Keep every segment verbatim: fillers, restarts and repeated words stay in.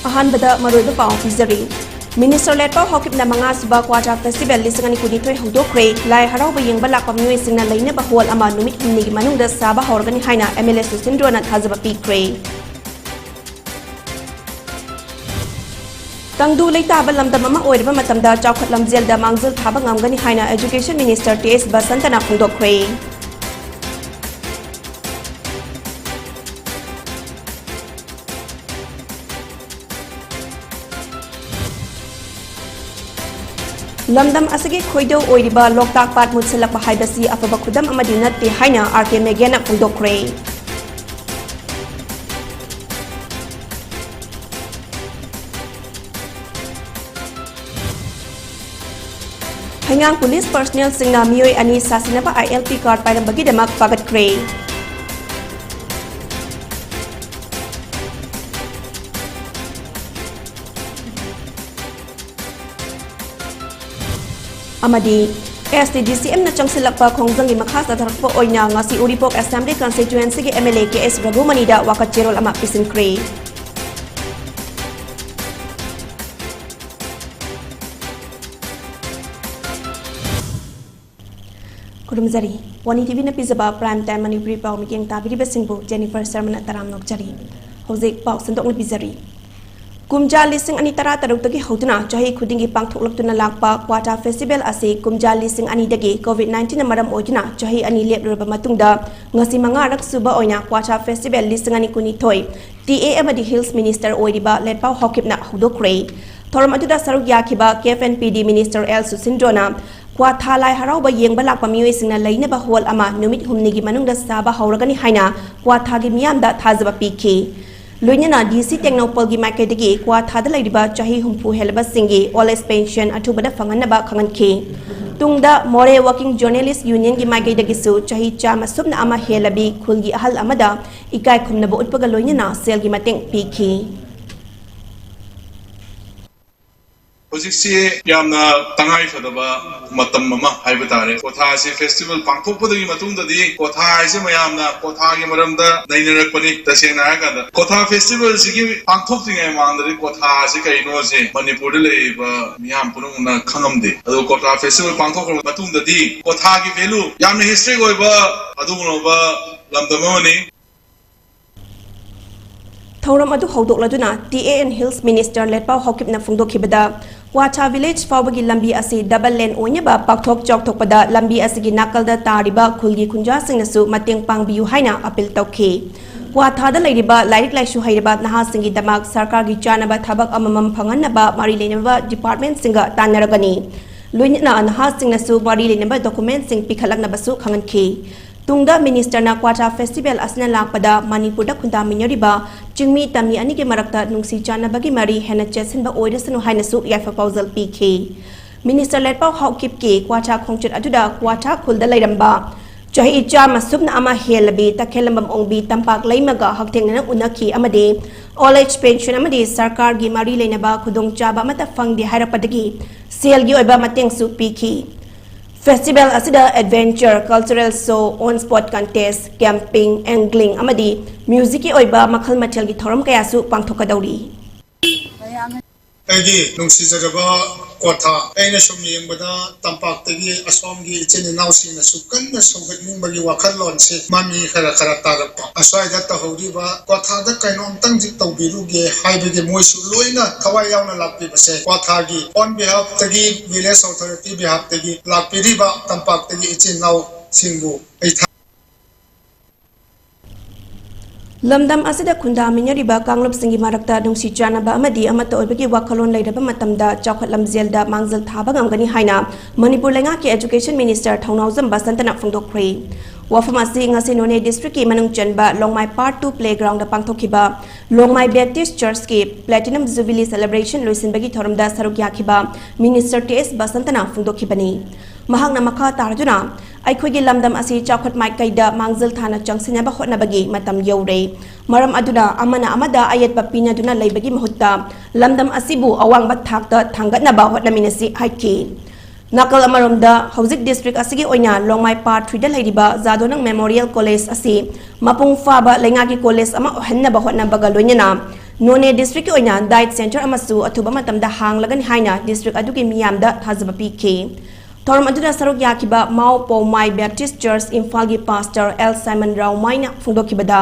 ꯑꯍꯥꯟꯕꯗ ꯃꯔꯨꯑꯣꯏꯕ ꯄꯥꯎ ꯄꯤꯖꯔꯤ꯫ ꯃꯤꯅꯤꯁꯇꯔ ꯂꯦꯠꯄꯥꯎ ꯍꯥꯎꯀꯤꯞꯅ ꯃꯉꯥ ꯁꯨꯕ ꯀ꯭ꯋꯥꯊꯥ ꯐꯦꯁꯇꯤꯚꯦꯜ ꯂꯤꯁꯤꯡ ꯑꯅꯤ ꯀꯨꯟꯅꯤꯊꯣꯏ ꯍꯧꯗꯣꯛꯈ꯭ꯔꯦ꯫ ꯂꯥꯏ ꯍꯔꯥꯎꯕ ꯌꯦꯡꯕ ꯂꯥꯛꯄ ꯃꯤꯑꯣꯏꯁꯤꯡꯅ ꯂꯩꯅꯕ ꯍꯣꯜ ꯑꯃ ꯅꯨꯃꯤꯠ ꯍꯨꯝꯅꯤꯒꯤ ꯃꯅꯨꯡꯗ ꯁꯥꯕ ꯍꯧꯔꯒꯅꯤ ꯍꯥꯏꯅ ꯑꯦꯝ ꯑꯦꯜ ꯑꯦ ꯁꯨꯁꯤꯟꯗ꯭ꯔꯣꯅ ꯊꯥꯖꯕ ꯄꯤꯈ꯭ꯔꯦ꯫ ꯇꯪꯗꯨ ꯂꯩꯇꯥꯕ ꯂꯝꯗꯝ ꯑꯃ ꯑꯣꯏꯔꯕ ꯃꯇꯝꯗ ꯆꯥꯎꯈꯠ ꯂꯝꯖꯦꯜꯗ ꯃꯥꯡꯖꯤꯜ ꯊꯥꯕ ꯉꯝꯒꯅꯤ ꯍꯥꯏꯅ ꯑꯦꯖꯨꯀꯦꯁꯟ ꯃꯤꯅꯤꯁꯇꯔ ꯇꯤ ꯑꯦꯁ ꯕꯁꯟꯇꯅ ꯐꯣꯡꯗꯣꯛꯈ꯭ꯔꯦ꯫ ꯂꯝꯗꯝ ꯑꯁꯤꯒꯤ ꯈꯣꯏꯗꯧ ꯑꯣꯏꯔꯤꯕ ꯂꯣꯛꯇꯥꯛ ꯄꯥꯠ ꯃꯨꯠꯁꯤꯜꯂꯛꯄ ꯍꯥꯏꯕꯁꯤ ꯑꯐꯕ ꯈꯨꯗꯝ ꯑꯃꯗꯤ ꯅꯠꯇꯦ ꯍꯥꯏꯅ ꯑꯥꯔ ꯀꯦ ꯃꯦꯒꯦꯅ ꯐꯣꯡꯗꯣꯛꯈ꯭ꯔꯦ꯫ ꯍꯩꯉꯥꯡ ꯄꯨꯂꯤꯁ ꯄꯔꯁꯅꯦꯜꯁꯤꯡꯅ ꯃꯤꯑꯣꯏ ꯑꯅꯤ ꯁꯥꯁꯤꯟꯅꯕ ꯑꯥꯏ ꯑꯦꯜ ꯄꯤ ꯀꯥꯔꯗ ꯄꯥꯏꯔꯝꯕꯒꯤꯗꯃꯛ ꯐꯥꯒꯠꯈ꯭ꯔꯦ꯫ ꯑꯃꯗꯤ ꯑꯦꯁ ꯇꯤ ꯗꯤ ꯁꯤ ꯑꯦꯝꯅ ꯆꯪꯁꯤꯜꯂꯛꯄ ꯈꯣꯡꯖꯪꯒꯤ ꯃꯈꯥ ꯆꯠꯊꯔꯛꯄ ꯑꯣꯏꯅ ꯉꯁꯤ ꯎꯔꯤꯄꯣꯛ ꯑꯦꯁꯦꯝꯕ꯭ꯂꯤ ꯀꯟꯁꯇꯤꯇ꯭ꯋꯦꯟꯁꯤꯒꯤ M L A K S ꯔꯘꯨꯃꯅꯤꯗ ꯋꯥꯀꯠ ꯆꯦꯔꯣꯜ ꯑꯃ ꯄꯤꯁꯤꯟꯈ꯭ꯔꯦ꯫ ꯈꯨꯔꯨꯝꯖꯔꯤ꯫ ꯋꯥꯅꯤ ꯇꯤ ꯚꯤꯅ ꯄꯤꯖꯕ ꯄ꯭ꯔꯥꯏꯝ ꯇꯥꯏꯝ ꯃꯅꯤꯄꯨꯔꯤ ꯄꯥꯎ ꯃꯤꯠꯌꯦꯡ ꯇꯥꯕꯤꯔꯤꯕꯁꯤꯡꯕꯨ ꯖꯦꯅꯤꯐꯔ ꯁꯔꯃꯅ ꯇꯔꯥꯝꯅ ꯑꯣꯛꯆꯔꯤ꯫ ꯍꯧꯖꯤꯛ ꯄꯥꯎ ꯁꯟꯗꯣꯛꯅ ꯄꯤꯖꯔꯤ꯫ ꯀꯨꯝꯖꯥ ꯂꯤꯁꯤꯡ ꯑꯅꯤ ꯇꯔꯥ ꯇꯔꯨꯛꯇꯒꯤ ꯍꯧꯗꯨꯅ ꯆꯍꯤ ꯈꯨꯗꯤꯡꯒꯤ ꯄꯥꯡꯊꯣꯛꯂꯛꯇꯨꯅ ꯂꯥꯛꯄ ꯀ꯭ꯋꯥꯊꯥ ꯐꯦꯁꯇꯤꯚꯦꯜ ꯑꯁꯤ ꯀꯨꯝꯖꯥ ꯂꯤꯁꯤꯡ ꯑꯅꯤꯗꯒꯤ ꯀꯣꯚꯤꯗ ꯅꯥꯏꯟꯇꯤꯟꯅ ꯃꯔꯝ ꯑꯣꯏꯗꯨꯅ ꯆꯍꯤ ꯑꯅꯤ ꯂꯦꯞꯂꯨꯔꯕ ꯃꯇꯨꯡꯗ ꯉꯁꯤ ꯃꯉꯥꯔꯛ ꯁꯨꯕ ꯑꯣꯏꯅ ꯀ꯭ꯋꯥꯊꯥ ꯐꯦꯁꯇꯤꯚꯦꯜ ꯂꯤꯁꯤꯡ ꯑꯅꯤ ꯀꯨꯟꯅꯤꯊꯣꯏ ꯇꯤ ꯑꯦ ꯑꯃꯗꯤ ꯍꯤꯜꯁ ꯃꯤꯅꯤꯁꯇꯔ ꯑꯣꯏꯔꯤꯕ ꯂꯦꯠꯄꯥꯎ ꯍꯥꯎꯀꯤꯞꯅ ꯍꯧꯗꯣꯛꯈ꯭ꯔꯦ꯫ ꯊꯧꯔꯝ ꯑꯗꯨꯗ ꯁꯔꯨꯛ ꯌꯥꯈꯤꯕ ꯀꯦ ꯑꯦꯐ ꯑꯦꯟ ꯄꯤ ꯗꯤ ꯃꯤꯅꯤꯁꯇꯔ ꯑꯦꯜ ꯁꯨꯁꯤꯟꯗ꯭ꯔꯣꯅ ꯀ꯭ꯋꯥꯊꯥ ꯂꯥꯏ ꯍꯔꯥꯎꯕ ꯌꯦꯡꯕ ꯂꯥꯛꯄ ꯃꯤꯑꯣꯏꯁꯤꯡꯅ ꯂꯩꯅꯕ ꯍꯣꯜ ꯑꯃ ꯅꯨꯃꯤꯠ ꯍꯨꯝꯅꯤꯒꯤ ꯃꯅꯨꯡꯗ ꯁꯥꯕ ꯍꯧꯔꯒꯅꯤ ꯍꯥꯏꯅ ꯀ꯭ꯋꯥꯊꯥꯒꯤ ꯃꯤꯌꯥꯝꯗ ꯊꯥꯖꯕ ꯄꯤꯈꯤ꯫ ꯂꯣꯏꯅꯅ ꯗꯤ ꯁꯤ ꯇꯦꯡꯅꯧꯄꯜꯒꯤ ꯃꯥꯏꯀꯩꯗꯒꯤ ꯀ꯭ꯋꯥꯊꯥꯗ ꯂꯩꯔꯤꯕ ꯆꯍꯤ ꯍꯨꯝꯐꯨ ꯍꯦꯜꯂꯕꯁꯤꯡꯒꯤ ꯑꯣꯜ ꯑꯦꯖ ꯄꯦꯟꯁꯟ ꯑꯊꯨꯕꯗ ꯐꯪꯍꯟꯅꯕ ꯈꯪꯍꯟꯈꯤ꯫ ꯇꯨꯡꯗ ꯃꯣꯔꯦ ꯋꯥꯔꯀꯤꯡ ꯖꯔꯅꯦꯂꯤꯁ ꯌꯨꯅꯤꯌꯟꯒꯤ ꯃꯥꯏꯀꯩꯗꯒꯤꯁꯨ ꯆꯍꯤ ꯆꯥꯝꯃ ꯁꯨꯞꯅ ꯑꯃ ꯍꯦꯜꯂꯕꯤ ꯈꯨꯜꯒꯤ ꯑꯍꯜ ꯑꯃꯗ ꯏꯀꯥꯏ ꯈꯨꯝꯅꯕ ꯎꯠꯄꯒ ꯂꯣꯏꯅꯅ ꯁꯦꯜꯒꯤ ꯃꯇꯦꯡ ꯄꯤꯈꯤ꯫ ꯍꯧꯖꯤꯛꯁꯤ ꯌꯥꯝꯅ ꯇꯉꯥꯏ ꯐꯗꯕ ꯃꯇꯝ ꯑꯃ ꯍꯥꯏꯕ ꯇꯥꯔꯦ꯫ ꯀ꯭ꯋꯥꯊꯥ ꯑꯁꯤ ꯐꯦꯁꯇꯤꯚꯦꯜ ꯄꯥꯡꯊꯣꯛꯄꯗꯒꯤ ꯃꯇꯨꯡꯗꯗꯤ ꯀ꯭ꯋꯥꯊꯥ ꯍꯥꯏꯁꯤ ꯃꯌꯥꯝꯅ ꯀ꯭ꯋꯥꯊꯥꯒꯤ ꯃꯔꯝꯗ ꯅꯩꯅꯔꯛꯄꯅꯤ꯫ ꯇꯁꯦꯡꯅ ꯍꯥꯏꯔꯀꯥꯟꯗ ꯀ꯭ꯋꯥꯊꯥ ꯐꯦꯁꯇꯤꯚꯦꯜꯁꯤꯒꯤ ꯄꯥꯡꯊꯣꯛꯇ꯭ꯔꯤꯉꯩ ꯃꯃꯥꯡꯗꯗꯤ ꯀ꯭ꯋꯥꯊꯥ ꯑꯁꯤ ꯀꯩꯅꯣꯁꯦ ꯃꯅꯤꯄꯨꯔꯗ ꯂꯩꯔꯤꯕ ꯃꯤꯌꯥꯝ ꯄꯨꯝꯅꯃꯛꯅ ꯈꯪꯉꯝꯗꯦ꯫ ꯑꯗꯨ ꯀ꯭ꯋꯥꯊꯥ ꯐꯦꯁꯇꯤꯚꯦꯜ ꯄꯥꯡꯊꯣꯛꯈ꯭ꯔꯕ ꯃꯇꯨꯡꯗꯗꯤ ꯀ꯭ꯋꯥꯊꯥꯒꯤ ꯚꯦꯂꯨ ꯌꯥꯝꯅ ꯍꯤꯁꯇ꯭ꯔꯤꯛ ꯑꯣꯏꯕ ꯑꯗꯨꯒꯨꯝꯂꯕ ꯂꯝꯗꯝ ꯑꯃꯅꯤ꯫ ꯊꯧꯔꯝ ꯑꯗꯨ ꯍꯧꯗꯣꯛꯂꯗꯨꯅ T A and hills minister Letpao ꯍꯥꯎꯀꯤꯞꯅ ꯐꯣꯡꯗꯣꯛꯈꯤꯕꯗ, ꯀ꯭ꯋꯥꯊꯥ ꯚꯤꯂꯦꯖ ꯐꯥꯎꯕꯒꯤ ꯂꯝꯕꯤ ꯑꯁꯤ ꯗꯕꯜ ꯂꯦꯟ ꯑꯣꯏꯅꯕ ꯄꯥꯛꯊꯣꯛ ꯆꯥꯎꯊꯣꯛꯄꯗ ꯂꯝꯕꯤ ꯑꯁꯤꯒꯤ ꯅꯥꯀꯜꯗ ꯇꯥꯔꯤꯕ ꯈꯨꯜꯒꯤ ꯈꯨꯟꯖꯥꯁꯤꯡꯅꯁꯨ ꯃꯇꯦꯡ ꯄꯥꯡꯕꯤꯌꯨ ꯍꯥꯏꯅ ꯑꯄꯤꯜ ꯇꯧꯈꯤ꯫ ꯀ꯭ꯋꯥꯊꯥꯗ ꯂꯩꯔꯤꯕ ꯂꯥꯏꯔꯤꯛ ꯂꯥꯏꯁꯨ ꯍꯩꯔꯕ ꯅꯍꯥꯁꯤꯡꯒꯤꯗꯃꯛ ꯁꯔꯀꯥꯔꯒꯤ ꯆꯥꯅꯕ ꯊꯕꯛ ꯑꯃꯃꯝ ꯐꯪꯍꯟꯅꯕ ꯃꯔꯤ ꯂꯩꯅꯕ ꯗꯤꯄꯥꯔꯠꯃꯦꯟꯠꯁꯤꯡꯒ ꯇꯥꯟꯅꯔꯒꯅꯤ꯫ ꯂꯣꯏꯅꯅ ꯅꯍꯥꯁꯤꯡꯅꯁꯨ ꯃꯔꯤ ꯂꯩꯅꯕ ꯗꯣꯀꯨꯃꯦꯟꯠꯁꯤꯡ ꯄꯤꯈꯠꯂꯛꯅꯕꯁꯨ ꯈꯪꯍꯟꯈꯤ꯫ ꯇꯨꯡꯗ ꯃꯤꯅꯤꯁꯇꯔꯅ ꯀ꯭ꯋꯥꯊꯥ ꯐꯦꯁꯇꯤꯚꯦꯜ ꯑꯁꯤꯅ ꯂꯥꯛꯄꯗ ꯃꯅꯤꯄꯨꯔꯗ ꯈꯨꯟꯗꯥꯃꯤꯟꯅꯔꯤꯕ ꯆꯤꯡꯃꯤ ꯇꯝꯃꯤ ꯑꯅꯤꯒꯤ ꯃꯔꯛꯇ ꯅꯨꯡꯁꯤ ꯆꯥꯟꯅꯕꯒꯤ ꯃꯔꯤ ꯍꯦꯟꯅ ꯆꯦꯠꯁꯤꯟꯕ ꯑꯣꯏꯔꯁꯅꯨ ꯍꯥꯏꯅꯁꯨ ꯌꯥꯏꯐ ꯄꯥꯎꯖꯦꯜ ꯄꯤꯈꯤ꯫ ꯃꯤꯅꯤꯁꯇꯔ ꯂꯦꯠꯄꯥꯎ ꯍꯥꯎꯀꯤꯞꯀꯤ ꯀ꯭ꯋꯥꯊꯥ ꯈꯣꯡꯆꯠ ꯑꯗꯨꯗ ꯀ꯭ꯋꯥꯊꯥ ꯈꯨꯜꯗ ꯂꯩꯔꯝꯕ ꯆꯍꯤ ꯆꯥꯝꯃ ꯁꯨꯞꯅ ꯑꯃ ꯍꯦꯜꯂꯕꯤ ꯇꯈꯦꯜꯂꯝꯕꯝ ꯑꯣꯡꯕꯤ ꯇꯝꯄꯥꯛ ꯂꯩꯃꯒ ꯍꯛꯊꯦꯡꯅꯅ ꯎꯅꯈꯤ ꯑꯃꯗꯤ ꯑꯣꯜ ꯑꯦꯖ ꯄꯦꯟꯁꯟ ꯑꯃꯗꯤ ꯁꯔꯀꯥꯔꯒꯤ ꯃꯔꯤ ꯂꯩꯅꯕ ꯈꯨꯗꯣꯡꯆꯥꯕ ꯑꯃꯠꯇ ꯐꯪꯗꯦ ꯍꯥꯏꯔꯛꯄꯗꯒꯤ ꯁꯦꯜꯒꯤ ꯑꯣꯏꯕ ꯃꯇꯦꯡꯁꯨ ꯄꯤꯈꯤ꯫ ꯐꯦꯁꯇꯤꯚꯦꯜ ꯑꯁꯤꯗ ꯑꯦꯗꯚꯦꯟꯆꯔ, ꯀꯜꯆꯔꯦꯜ ꯁꯣ, ꯑꯣꯟ ꯁ꯭ꯄꯣꯠ ꯀꯟꯇꯦꯁ, ꯀꯦꯝꯄꯤꯡ, ꯑꯦꯡꯒ꯭ꯂꯤꯡ ꯑꯃꯗꯤ ꯃ꯭ꯌꯨꯖꯤꯛꯀꯤ ꯑꯣꯏꯕ ꯃꯈꯜ ꯃꯊꯦꯜꯒꯤ ꯊꯧꯔꯝ ꯀꯌꯥꯁꯨ ꯄꯥꯡꯊꯣꯛꯀꯗꯧꯔꯤ꯫ ꯑꯩꯒꯤ ꯅꯨꯡꯁꯤꯖꯔꯕ ꯀ꯭ꯋꯥꯊꯥ, ꯑꯩꯅ ꯁꯨꯝ ꯌꯦꯡꯕꯗ ꯇꯝꯄꯥꯛꯇꯒꯤ ꯑꯁꯣꯝꯒꯤ ꯏꯆꯤꯟ ꯏꯅꯥꯎꯁꯤꯡꯅꯁꯨ ꯀꯟꯅ ꯁꯧꯒꯠꯅꯤꯡꯕꯒꯤ ꯋꯥꯈꯜꯂꯣꯟꯁꯤ ꯃꯃꯤ ꯈꯔ ꯈꯔ ꯇꯥꯔꯛꯄ꯫ ꯑꯁ꯭ꯋꯥꯏꯗ ꯇꯧꯍꯧꯔꯤꯕ ꯀ꯭ꯋꯥꯊꯥꯗ ꯀꯩꯅꯣꯝꯇꯪꯗꯤ ꯇꯧꯕꯤꯔꯨꯒꯦ ꯍꯥꯏꯕꯒꯤ ꯃꯣꯏꯁꯨ ꯂꯣꯏꯅ ꯊꯋꯥꯏ ꯌꯥꯎꯅ ꯂꯥꯛꯄꯤꯕꯁꯦ ꯀ꯭ꯋꯥꯊꯥꯒꯤ on behalf ꯇꯒꯤ, village authority behalf ꯇꯒꯤ ꯂꯥꯛꯄꯤꯔꯤꯕ ꯇꯝꯄꯥꯛꯇꯒꯤ ꯏꯆꯤꯟ ꯏꯅꯥꯎꯁꯤꯡꯕꯨ ꯑꯩ ꯊꯥ- ꯂꯝꯗꯝ ꯑꯁꯤꯗ ꯈꯨꯟꯗꯥꯃꯤꯟꯅꯔꯤꯕ ꯀꯥꯡꯂꯨꯞꯁꯤꯡꯒꯤ ꯃꯔꯛꯇ ꯅꯨꯡꯁꯤ ꯆꯥꯟꯅꯕ ꯑꯃꯗꯤ ꯑꯃꯠꯇ ꯑꯣꯏꯕꯒꯤ ꯋꯥꯈꯜꯂꯣꯟ ꯂꯩꯔꯕ ꯃꯇꯝꯗ ꯆꯥꯎꯈꯠ ꯂꯝꯖꯦꯜꯗ ꯃꯥꯡꯖꯤꯜ ꯊꯥꯕ ꯉꯝꯒꯅꯤ ꯍꯥꯏꯅ ꯃꯅꯤꯄꯨꯔ ꯂꯩꯉꯥꯛꯀꯤ education minister ꯊꯧꯅꯥꯎꯖꯝ ꯕꯁꯟꯇꯅ ꯐꯣꯡꯗꯣꯛꯈ꯭ꯔꯦ꯫ ꯋꯥꯐꯝ ꯑꯁꯤ ꯉꯁꯤ ꯅꯣꯅꯦ district ꯀꯤ ꯃꯅꯨꯡ ꯆꯟꯕ ꯂꯣꯡꯃꯥꯏ part two playground ꯗ ꯄꯥꯡꯊꯣꯛꯈꯤꯕ ꯂꯣꯡꯃꯥꯏ Baptist Church ꯀꯤ Platinum Jubilee celebration ꯂꯣꯏꯁꯤꯟꯕꯒꯤ ꯊꯧꯔꯝꯗ ꯁꯔꯨꯛ ꯌꯥꯈꯤꯕ minister ꯇꯤ ꯑꯦꯁ ꯕꯁꯟꯇꯅ ꯐꯣꯡꯗꯣꯛꯈꯤꯕꯅꯤ꯫ ꯃꯍꯥꯛꯅ ꯃꯈꯥ ꯇꯥꯔꯗꯨꯅ, ꯑꯩꯈꯣꯏꯒꯤ ꯂꯝꯗꯝ ꯑꯁꯤ ꯆꯥꯎꯈꯠ ꯃꯥꯏꯀꯩꯗ ꯃꯥꯡꯖꯤꯜ ꯊꯥꯅ ꯆꯪꯁꯤꯟꯅꯕ ꯍꯣꯠꯅꯕꯒꯤ ꯃꯇꯝ ꯌꯧꯔꯦ꯫ ꯃꯔꯝ ꯑꯗꯨꯅ ꯑꯃꯅ ꯑꯃꯗ ꯑꯌꯦꯠꯄ ꯄꯤꯅꯗꯨꯅ ꯂꯩꯕꯒꯤ ꯃꯍꯨꯠꯇ ꯂꯝꯗꯝ ꯑꯁꯤꯕꯨ ꯑꯋꯥꯡꯕ ꯊꯥꯛꯇ ꯊꯥꯡꯒꯠꯅꯕ ꯍꯣꯠꯅꯃꯤꯟꯅꯁꯤ ꯍꯥꯏꯈꯤ꯫ ꯅꯥꯀꯜ ꯑꯃꯔꯣꯝꯗ, ꯍꯧꯖꯤꯛ district ꯑꯁꯤꯒꯤ ꯑꯣꯏꯅ ꯂꯣꯡꯃꯥꯏ Part Three ꯗ ꯂꯩꯔꯤꯕ ꯖꯥꯗꯣꯅꯪ Memorial College ꯑꯁꯤ ꯃꯄꯨꯡ ꯐꯥꯕ ꯂꯩꯉꯥꯛꯀꯤ college ꯑꯃ ꯑꯣꯏꯍꯟꯅꯕ ꯍꯣꯠꯅꯕꯒ ꯂꯣꯏꯅꯅ ꯅꯣꯅꯦ district ꯀꯤ ꯑꯣꯏꯅ diet center ꯑꯃꯁꯨ ꯑꯊꯨꯕ ꯃꯇꯝꯗ ꯍꯥꯡꯂꯒꯅꯤ ꯍꯥꯏꯅ district ꯑꯗꯨꯒꯤ ꯃꯤꯌꯥꯝꯗ ꯊꯥꯖꯕ ꯄꯤꯈꯤ꯫ ꯊꯧꯔꯝ ꯑꯗꯨꯗ ꯁꯔꯨꯛ ꯌꯥꯈꯤꯕ ꯃꯥꯎ ꯄꯧꯃꯥꯏ Baptist Church ꯏꯝꯐꯥꯜꯒꯤ pastor ꯑꯦꯜ ꯁꯥꯏꯃꯟ ꯔꯥꯎꯃꯥꯏꯅ ꯐꯣꯡꯗꯣꯛꯈꯤꯕꯗ,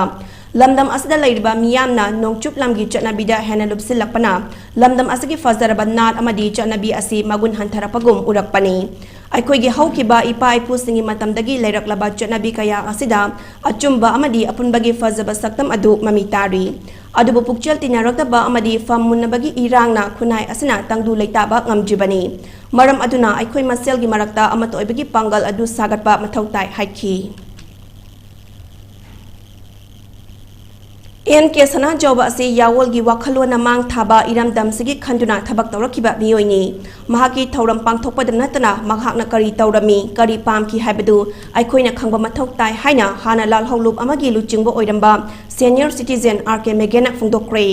ꯂꯝꯗꯝ ꯑꯁꯤꯗ ꯂꯩꯔꯤꯕ ꯃꯤꯌꯥꯝꯅ ꯅꯣꯡꯆꯨꯞ ꯂꯝꯒꯤ ꯆꯠꯅꯕꯤꯗ ꯍꯦꯟꯅ ꯂꯨꯞꯁꯤꯜꯂꯛꯄꯅ ꯂꯝꯗꯝ ꯑꯁꯤꯒꯤ ꯐꯖꯔꯕ ꯅꯥꯠ ꯑꯃꯗꯤ ꯆꯠꯅꯕꯤ ꯑꯁꯤ ꯃꯒꯨꯟ ꯍꯟꯊꯔꯛꯄꯒꯨꯝ ꯎꯔꯛꯄꯅꯤ꯫ ꯑꯩꯈꯣꯏꯒꯤ ꯍꯧꯈꯤꯕ ꯏꯄꯥ ꯏꯄꯨꯁꯤꯡꯒꯤ ꯃꯇꯝꯗꯒꯤ ꯂꯩꯔꯛꯂꯕ ꯆꯠꯅꯕꯤ ꯀꯌꯥ ꯑꯁꯤꯗ ꯑꯆꯨꯝꯕ ꯑꯃꯗꯤ ꯑꯄꯨꯟꯕꯒꯤ ꯐꯖꯕ ꯁꯛꯇꯝ ꯑꯗꯨ ꯃꯃꯤ ꯇꯥꯔꯤ꯫ ꯑꯗꯨꯕꯨ ꯄꯨꯛꯆꯦꯜ ꯇꯤꯟꯅꯔꯛꯇꯕ ꯑꯃꯗꯤ ꯐꯝ ꯃꯨꯟꯅꯕꯒꯤ ꯏꯔꯥꯡꯅ ꯈꯨꯟꯅꯥꯏ ꯑꯁꯤꯅ ꯇꯪꯗꯨ ꯂꯩꯇꯥꯕ ꯉꯝꯗ꯭ꯔꯤꯕꯅꯤ꯫ ꯃꯔꯝ ꯑꯗꯨꯅ ꯑꯩꯈꯣꯏ ꯃꯁꯦꯜꯒꯤ ꯃꯔꯛꯇ ꯑꯃꯠꯇ ꯑꯣꯏꯕꯒꯤ ꯄꯥꯡꯒꯜ ꯑꯗꯨ ꯁꯥꯒꯠꯄ ꯃꯊꯧ ꯇꯥꯏ ꯍꯥꯏꯈꯤ꯫ ꯑꯦꯟ ꯀꯦ ꯁꯅꯥꯖꯥꯎꯕ ꯑꯁꯤ ꯌꯥꯋꯣꯜꯒꯤ ꯋꯥꯈꯜꯂꯣꯟꯅ ꯃꯥꯡ ꯊꯥꯕ ꯏꯔꯝꯗꯝꯁꯤꯒꯤ ꯈꯟꯗꯨꯅ ꯊꯕꯛ ꯇꯧꯔꯛꯈꯤꯕ ꯃꯤꯑꯣꯏꯅꯤ꯫ ꯃꯍꯥꯛꯀꯤ ꯊꯧꯔꯝ ꯄꯥꯡꯊꯣꯛꯄꯗ ꯅꯠꯇꯅ ꯃꯍꯥꯛꯅ ꯀꯔꯤ ꯇꯧꯔꯝꯃꯤ, ꯀꯔꯤ ꯄꯥꯝꯈꯤ ꯍꯥꯏꯕꯗꯨ ꯑꯩꯈꯣꯏꯅ ꯈꯪꯕ ꯃꯊꯧ ꯇꯥꯏ ꯍꯥꯏꯅ ꯍꯥꯟꯅ ꯂꯥꯜꯍꯧꯂꯨꯞ ꯑꯃꯒꯤ ꯂꯨꯆꯤꯡꯕ ꯑꯣꯏꯔꯝꯕ senior citizen ꯑꯥꯔ ꯀꯦ ꯃꯦꯒꯦꯅ ꯐꯣꯡꯗꯣꯛꯈ꯭ꯔꯦ꯫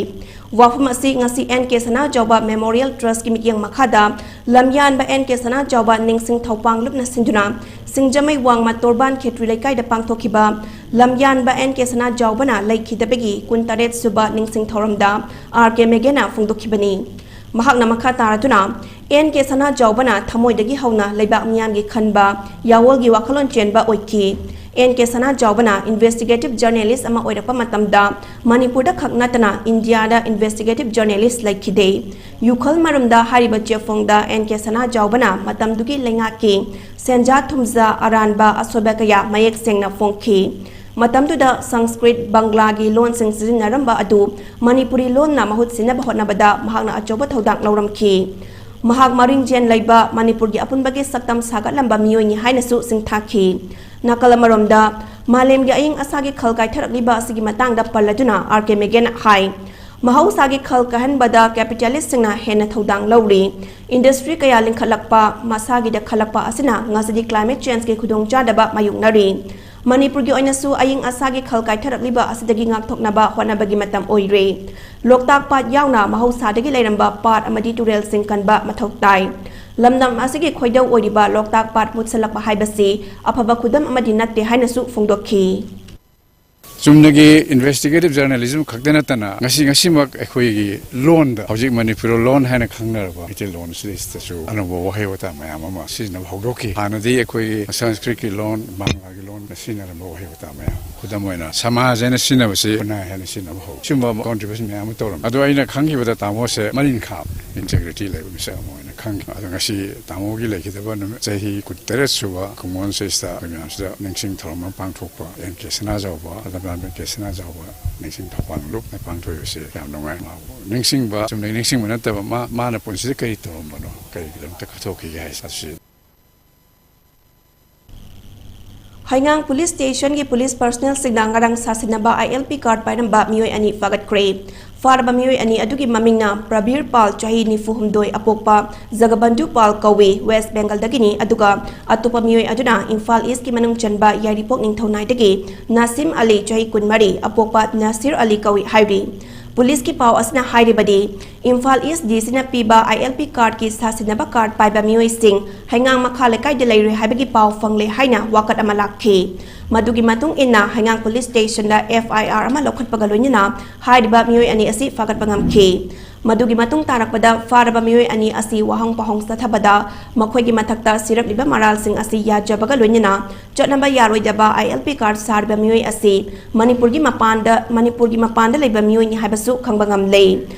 ꯋꯥꯐꯝ ꯑꯁꯤ ꯉꯁꯤ and K Sanajaoba Memorial Trust ꯀꯤ ꯃꯤꯠꯌꯦꯡ ꯃꯈꯥꯗ ꯂꯝꯌꯥꯟꯕ ꯑꯦꯟ ꯀꯦ ꯁꯅꯥꯖꯥꯎꯕ ꯅꯤꯡꯁꯤꯡ ꯊꯧꯄꯥꯡꯂꯨꯞꯅ ꯁꯤꯟꯗꯨꯅ ꯁꯤꯡꯖꯃꯩ ꯋꯥꯡꯃ ꯇꯣꯔꯕꯥꯟ ꯈꯦꯇ꯭ꯔꯤ ꯂꯩꯀꯥꯏꯗ ꯄꯥꯡꯊꯣꯛꯈꯤꯕ ꯂꯝꯌꯥꯟꯕ ꯑꯦꯟ ꯀꯦ ꯁꯅꯥꯖꯥꯎꯕꯅ ꯂꯩꯈꯤꯗꯕꯒꯤ ꯀꯨꯟꯇꯔꯦꯠ ꯁꯨꯕ ꯅꯤꯡꯁꯤꯡ ꯊꯧꯔꯝꯗ ꯑꯥꯔ ꯀꯦ ꯃꯦꯒꯦꯅ ꯐꯣꯡꯗꯣꯛꯈꯤꯕꯅꯤ꯫ ꯃꯍꯥꯛꯅ ꯃꯈꯥ ꯇꯥꯔꯗꯨꯅ, ꯑꯦꯟ ꯀꯦ ꯁꯅꯥꯖꯥꯎꯕꯅ ꯊꯃꯣꯏꯗꯒꯤ ꯍꯧꯅ ꯂꯩꯕꯥꯛ ꯃꯤꯌꯥꯝꯒꯤ ꯈꯟꯕ, ꯌꯥꯋꯣꯜꯒꯤ ꯋꯥꯈꯜꯂꯣꯟ ꯆꯦꯟꯕ ꯑꯣꯏꯈꯤ꯫ ꯑꯦꯟ ꯀꯦ ꯁꯅꯥꯖꯥꯎꯕꯅ investigative journalist ꯑꯃ ꯑꯣꯏꯔꯛꯄ ꯃꯇꯝꯗ ꯃꯅꯤꯄꯨꯔꯗ ꯈꯛ ꯅꯠꯇꯅ ꯏꯟꯗꯤꯌꯥꯗ investigative journalist ꯂꯩꯈꯤꯗꯦ꯫ ꯌꯨꯈꯜ ꯃꯔꯨꯝꯗ ꯍꯥꯏꯔꯤꯕ ꯆꯦꯐꯣꯡꯗ ꯑꯦꯟ ꯀꯦ ꯁꯅꯥꯖꯥꯎꯕꯅ ꯃꯇꯝꯗꯨꯒꯤ ꯂꯩꯉꯥꯛꯀꯤ ꯁꯦꯟꯖꯥ ꯊꯨꯝꯖꯥ ꯑꯔꯥꯟꯕ ꯑꯁꯣꯏꯕ ꯀꯌꯥ ꯃꯌꯦꯛ ꯁꯦꯡꯅ ꯐꯣꯡꯈꯤ꯫ ꯃꯇꯝꯗꯨꯗ ꯁꯪꯁꯀ꯭ꯔꯤꯠ, ꯕꯪꯒ꯭ꯂꯥꯒꯤ ꯂꯣꯟꯁꯤꯡ ꯁꯤꯖꯤꯟꯅꯔꯝꯕ ꯑꯗꯨ ꯃꯅꯤꯄꯨꯔꯤ ꯂꯣꯟꯅ ꯃꯍꯨꯠ ꯁꯤꯟꯅꯕ ꯍꯣꯠꯅꯕꯗ ꯃꯍꯥꯛꯅ ꯑꯆꯧꯕ ꯊꯧꯗꯥꯡ ꯂꯧꯔꯝꯈꯤ꯫ ꯃꯍꯥꯛ ꯃꯔꯤꯡꯖꯦꯟ ꯂꯩꯕ ꯃꯅꯤꯄꯨꯔꯒꯤ ꯑꯄꯨꯟꯕꯒꯤ ꯁꯛꯇꯝ ꯁꯥꯒꯠꯂꯝꯕ ꯃꯤꯑꯣꯏꯅꯤ ꯍꯥꯏꯅꯁꯨ ꯁꯤꯡꯊꯥꯈꯤ꯫ ꯅꯥꯀꯜ ꯑꯃꯔꯣꯝꯗ, ꯃꯥꯂꯦꯝꯒꯤ ꯑꯏꯪ ꯑꯁꯥꯒꯤ ꯈꯜ ꯀꯥꯏꯊꯔꯛꯂꯤꯕ ꯑꯁꯤꯒꯤ ꯃꯇꯥꯡꯗ ꯄꯜꯂꯗꯨꯅ ꯑꯥꯔ ꯀꯦ ꯃꯦꯒꯦꯅ ꯍꯥꯏ, ꯃꯍꯧꯁꯥꯒꯤ ꯈꯜ ꯀꯥꯏꯍꯟꯕꯗ ꯀꯦꯄꯤꯇꯦꯂꯤꯁꯁꯤꯡꯅ ꯍꯦꯟꯅ ꯊꯧꯗꯥꯡ ꯂꯧꯔꯤ꯫ ꯏꯟꯗꯁꯇ꯭ꯔꯤ ꯀꯌꯥ ꯂꯤꯡꯈꯠꯂꯛꯄ, ꯃꯁꯥꯒꯤꯗ ꯈꯜꯂꯛꯄ ꯑꯁꯤꯅ ꯉꯁꯤꯗꯤ ꯀ꯭ꯂꯥꯏꯃꯦꯠ ꯆꯦꯟꯖꯀꯤ ꯈꯨꯗꯣꯡꯆꯥꯗꯕ ꯃꯥꯌꯣꯛꯅꯔꯤ꯫ ꯃꯅꯤꯄꯨꯔꯒꯤ ꯑꯣꯏꯅꯁꯨ ꯑꯏꯪ ꯑꯁꯥꯒꯤ ꯈꯜ ꯀꯥꯏꯊꯔꯛꯂꯤꯕ ꯑꯁꯤꯗꯒꯤ ꯉꯥꯛꯊꯣꯛꯅꯕ ꯍꯣꯠꯅꯕꯒꯤ ꯃꯇꯝ ꯑꯣꯏꯔꯦ꯫ ꯂꯣꯛꯇꯥꯛ ꯄꯥꯠ ꯌꯥꯎꯅ ꯃꯍꯧꯁꯥꯗꯒꯤ ꯂꯩꯔꯝꯕ ꯄꯥꯠ ꯑꯃꯗꯤ ꯇꯨꯔꯦꯜꯁꯤꯡ ꯀꯟꯕ ꯃꯊꯧ ꯇꯥꯏ꯫ ꯂꯝꯗꯝ ꯑꯁꯤꯒꯤ ꯈꯣꯏꯗꯧ ꯑꯣꯏꯔꯤꯕ ꯂꯣꯛꯇꯥꯛ ꯄꯥꯠ ꯃꯨꯠꯁꯤꯜꯂꯛꯄ ꯍꯥꯏꯕꯁꯤ ꯑꯐꯕ ꯈꯨꯗꯝ ꯑꯃꯗꯤ ꯅꯠꯇꯦ ꯍꯥꯏꯅꯁꯨ ꯐꯣꯡꯗꯣꯛꯈꯤ꯫ ꯆꯨꯝꯅꯒꯤ investigative journalism ꯈꯛꯇ ꯅꯠꯇꯅ ꯉꯁꯤ ꯉꯁꯤꯃꯛ ꯑꯩꯈꯣꯏꯒꯤ ꯂꯣꯟꯗ, ꯍꯧꯖꯤꯛ ꯃꯅꯤꯄꯨꯔ ꯂꯣꯟ ꯍꯥꯏꯅ ꯈꯪꯅꯔꯕ ꯃꯩꯇꯩꯂꯣꯟ ꯑꯁꯤꯗꯩꯁꯤꯗꯁꯨ ꯑꯅꯧꯕ ꯋꯥꯍꯩ ꯋꯥꯇꯥ ꯃꯌꯥꯝ ꯑꯃ ꯁꯤꯖꯤꯟꯅꯕ ꯍꯧꯗꯣꯛꯈꯤ꯫ ꯍꯥꯟꯅꯗꯤ ꯑꯩꯈꯣꯏꯒꯤ ꯁꯪꯁꯀ꯭ꯔꯤꯠꯀꯤ ꯂꯣꯟ, ꯕꯪꯂꯥꯒꯤ ꯂꯣꯟ ꯁꯤꯖꯤꯟꯅꯔꯝꯕ ꯋꯥꯍꯩ ꯋꯥꯇꯥ ꯃꯌꯥꯝ, ꯈꯨꯗꯝ ꯑꯣꯏꯅ ꯁꯃꯥꯖ ꯍꯥꯏꯅ ꯁꯤꯖꯤꯟꯅꯕꯁꯤ ꯈꯨꯟꯅꯥꯏ ꯍꯥꯏꯅ ꯁꯤꯖꯤꯟꯅꯕ ꯍꯧ꯫ ꯁꯤꯒꯨꯝꯕ contribution ꯃꯌꯥꯝ ꯑꯃ ꯇꯧꯔꯝꯃꯤ꯫ ꯑꯗꯣ ꯑꯩꯅ ꯈꯪꯈꯤꯕꯗ ꯇꯥꯃꯣꯁꯦ ꯃꯔꯤꯟ ꯈꯥꯕ, integrity ꯂꯩꯕ ꯃꯤꯁꯛ ꯑꯃ ꯑꯣꯏꯅ ꯈꯪꯈꯤ꯫ ꯑꯗꯣ ꯉꯁꯤ ꯇꯥꯃꯣꯒꯤ ꯂꯩꯈꯤꯗꯕ ꯅꯨꯃꯤꯠ, ꯆꯍꯤ ꯀꯨꯟꯇꯔꯦꯠ ꯁꯨꯕ ꯀꯨꯝꯑꯣꯟꯁꯤꯗ ꯑꯩꯈꯣꯏ ꯃꯌꯥꯝꯁꯤꯗ ꯅꯤꯡꯁꯤꯡ ꯊꯧꯔꯝ ꯑꯃ ꯄꯥꯡꯊꯣꯛꯄ, ꯑꯦꯟ ꯀꯦ ꯁꯅꯥꯖꯥꯎꯕ, ꯂꯝꯂꯥꯟꯕ ꯀꯦ ꯁꯅꯥꯖꯥꯎꯕ ꯅꯤꯡꯁꯤꯡ ꯊꯧꯋꯥꯜ ꯂꯨꯞꯅ ꯄꯥꯡꯊꯣꯛꯏꯕꯁꯤ ꯌꯥꯝ ꯅꯨꯡꯉꯥꯏ꯫ ꯃꯥꯕꯨ ꯅꯤꯡꯁꯤꯡꯕ, ꯆꯨꯝꯅ ꯅꯤꯡꯁꯤꯡꯕ ꯅꯠꯇꯕ, ꯃꯥ, ꯃꯥꯅ ꯄꯨꯟꯁꯤꯗ ꯀꯔꯤ ꯇꯧꯔꯝꯕꯅꯣ, ꯀꯔꯤꯒꯤꯗꯃꯛꯇ ꯀꯠꯊꯣꯛꯈꯤꯒꯦ ꯍꯥꯏꯕꯁꯤ꯫ ꯍꯩꯉꯥꯡ ꯄꯨꯂꯤꯁ ꯁ꯭ꯇꯦꯁꯟꯒꯤ ꯄꯨꯂꯤꯁ ꯄꯔꯁꯅꯦꯜꯁꯤꯡꯅ ꯉꯔꯥꯡ ꯁꯥꯁꯤꯟꯅꯕ ꯑꯥꯏ ꯑꯦꯜ ꯄꯤ ꯀꯥꯔꯗ ꯄꯥꯏꯔꯝꯕ ꯃꯤꯑꯣꯏ ꯑꯅꯤ ꯐꯥꯒꯠꯈ꯭ꯔꯦ꯫ ꯐꯥꯔꯕ ꯃꯤꯑꯣꯏ ꯑꯅꯤ ꯑꯗꯨꯒꯤ ꯃꯃꯤꯡꯅ ꯄ꯭ꯔꯕꯤꯔ ꯄꯥꯜ, ꯆꯍꯤ ꯅꯤꯐꯨ ꯍꯨꯝꯗꯣꯏ, ꯑꯄꯣꯛꯄ ꯖꯒꯕꯟꯙꯨ ꯄꯥꯜ ꯀꯧꯏ, ꯋꯦꯁ ꯕꯦꯡꯒꯜꯗꯒꯤꯅꯤ, ꯑꯗꯨꯒ ꯑꯇꯣꯞꯄ ꯃꯤꯑꯣꯏ ꯑꯗꯨꯅ ꯏꯝꯐꯥꯜ ꯏꯁꯀꯤ ꯃꯅꯨꯡ ꯆꯟꯕ ꯌꯥꯏꯔꯤꯄꯣꯛ ꯅꯤꯡꯊꯧꯅꯥꯏꯗꯒꯤ ꯅꯥꯁꯤꯝ ꯑꯂꯤ, ꯆꯍꯤ ꯀꯨꯟꯃꯔꯤ, ꯑꯄꯣꯛꯄ ꯅꯥꯁꯤꯔ ꯑꯂꯤ ꯀꯧꯏ ꯍꯥꯏꯔꯤ꯫ ꯄꯨꯂꯤꯁꯀꯤ ꯄꯥꯎ ꯑꯁꯤꯅ ꯍꯥꯏꯔꯤꯕꯗꯤ, ꯏꯝꯐꯥꯜ ꯏꯁ ꯗꯤ ꯁꯤꯅ ꯄꯤꯕ ꯑꯥꯏ ꯑꯦꯜ ꯄꯤ ꯀꯥꯔꯗꯀꯤ ꯁꯥꯁꯤꯟꯅꯕ ꯀꯥꯔꯗ ꯄꯥꯏꯕ ꯃꯤꯑꯣꯏꯁꯤꯡ ꯍꯩꯉꯥꯡ ꯃꯈꯥ ꯂꯩꯀꯥꯏꯗ ꯂꯩꯔꯣꯏ ꯍꯥꯏꯕꯒꯤ ꯄꯥꯎ ꯐꯪꯂꯦ ꯍꯥꯏꯅ ꯋꯥꯀꯠ ꯑꯃ ꯂꯥꯛꯈꯤ꯫ ꯃꯗꯨꯒꯤ ꯃꯇꯨꯡ ꯏꯟꯅ ꯍꯩꯉꯥꯡ ꯄꯨꯂꯤꯁ ꯁ꯭ꯇꯦꯁꯟꯗ ꯑꯦꯐ ꯑꯥꯏ ꯑꯥꯔ ꯑꯃ ꯂꯧꯈꯠꯄꯒ ꯂꯣꯏꯅꯅ ꯍꯥꯏꯔꯤꯕ ꯃꯤꯑꯣꯏ ꯑꯅꯤ ꯑꯁꯤ ꯐꯥꯒꯠꯄ ꯉꯝꯈꯤ꯫ ꯃꯗꯨꯒꯤ ꯃꯇꯨꯡ ꯇꯥꯔꯛꯄꯗ ꯐꯥꯔꯕ ꯃꯤꯑꯣꯏ ꯑꯅꯤ ꯑꯁꯤ ꯋꯥꯍꯪ ꯄꯥꯎꯍꯪ ꯆꯠꯊꯕꯗ ꯃꯈꯣꯏꯒꯤ ꯃꯊꯛꯇ ꯁꯤꯔꯛꯂꯤꯕ ꯃꯔꯥꯜꯁꯤꯡ ꯑꯁꯤ ꯌꯥꯖꯕꯒ ꯂꯣꯏꯅꯅ ꯆꯠꯅꯕ ꯌꯥꯔꯣꯏꯗꯕ ꯑꯥꯏ ꯑꯦꯜ ꯄꯤ ꯀꯥꯔꯗ ꯁꯥꯔꯤꯕ ꯃꯤꯑꯣꯏ ꯑꯁꯤ ꯃꯅꯤꯄꯨꯔꯒꯤ ꯃꯄꯥꯟꯗ, ꯃꯅꯤꯄꯨꯔꯒꯤ ꯃꯄꯥꯟꯗ ꯂꯩꯕ ꯃꯤꯑꯣꯏꯅꯤ ꯍꯥꯏꯕꯁꯨ ꯈꯪꯕ ꯉꯝꯂꯦ꯫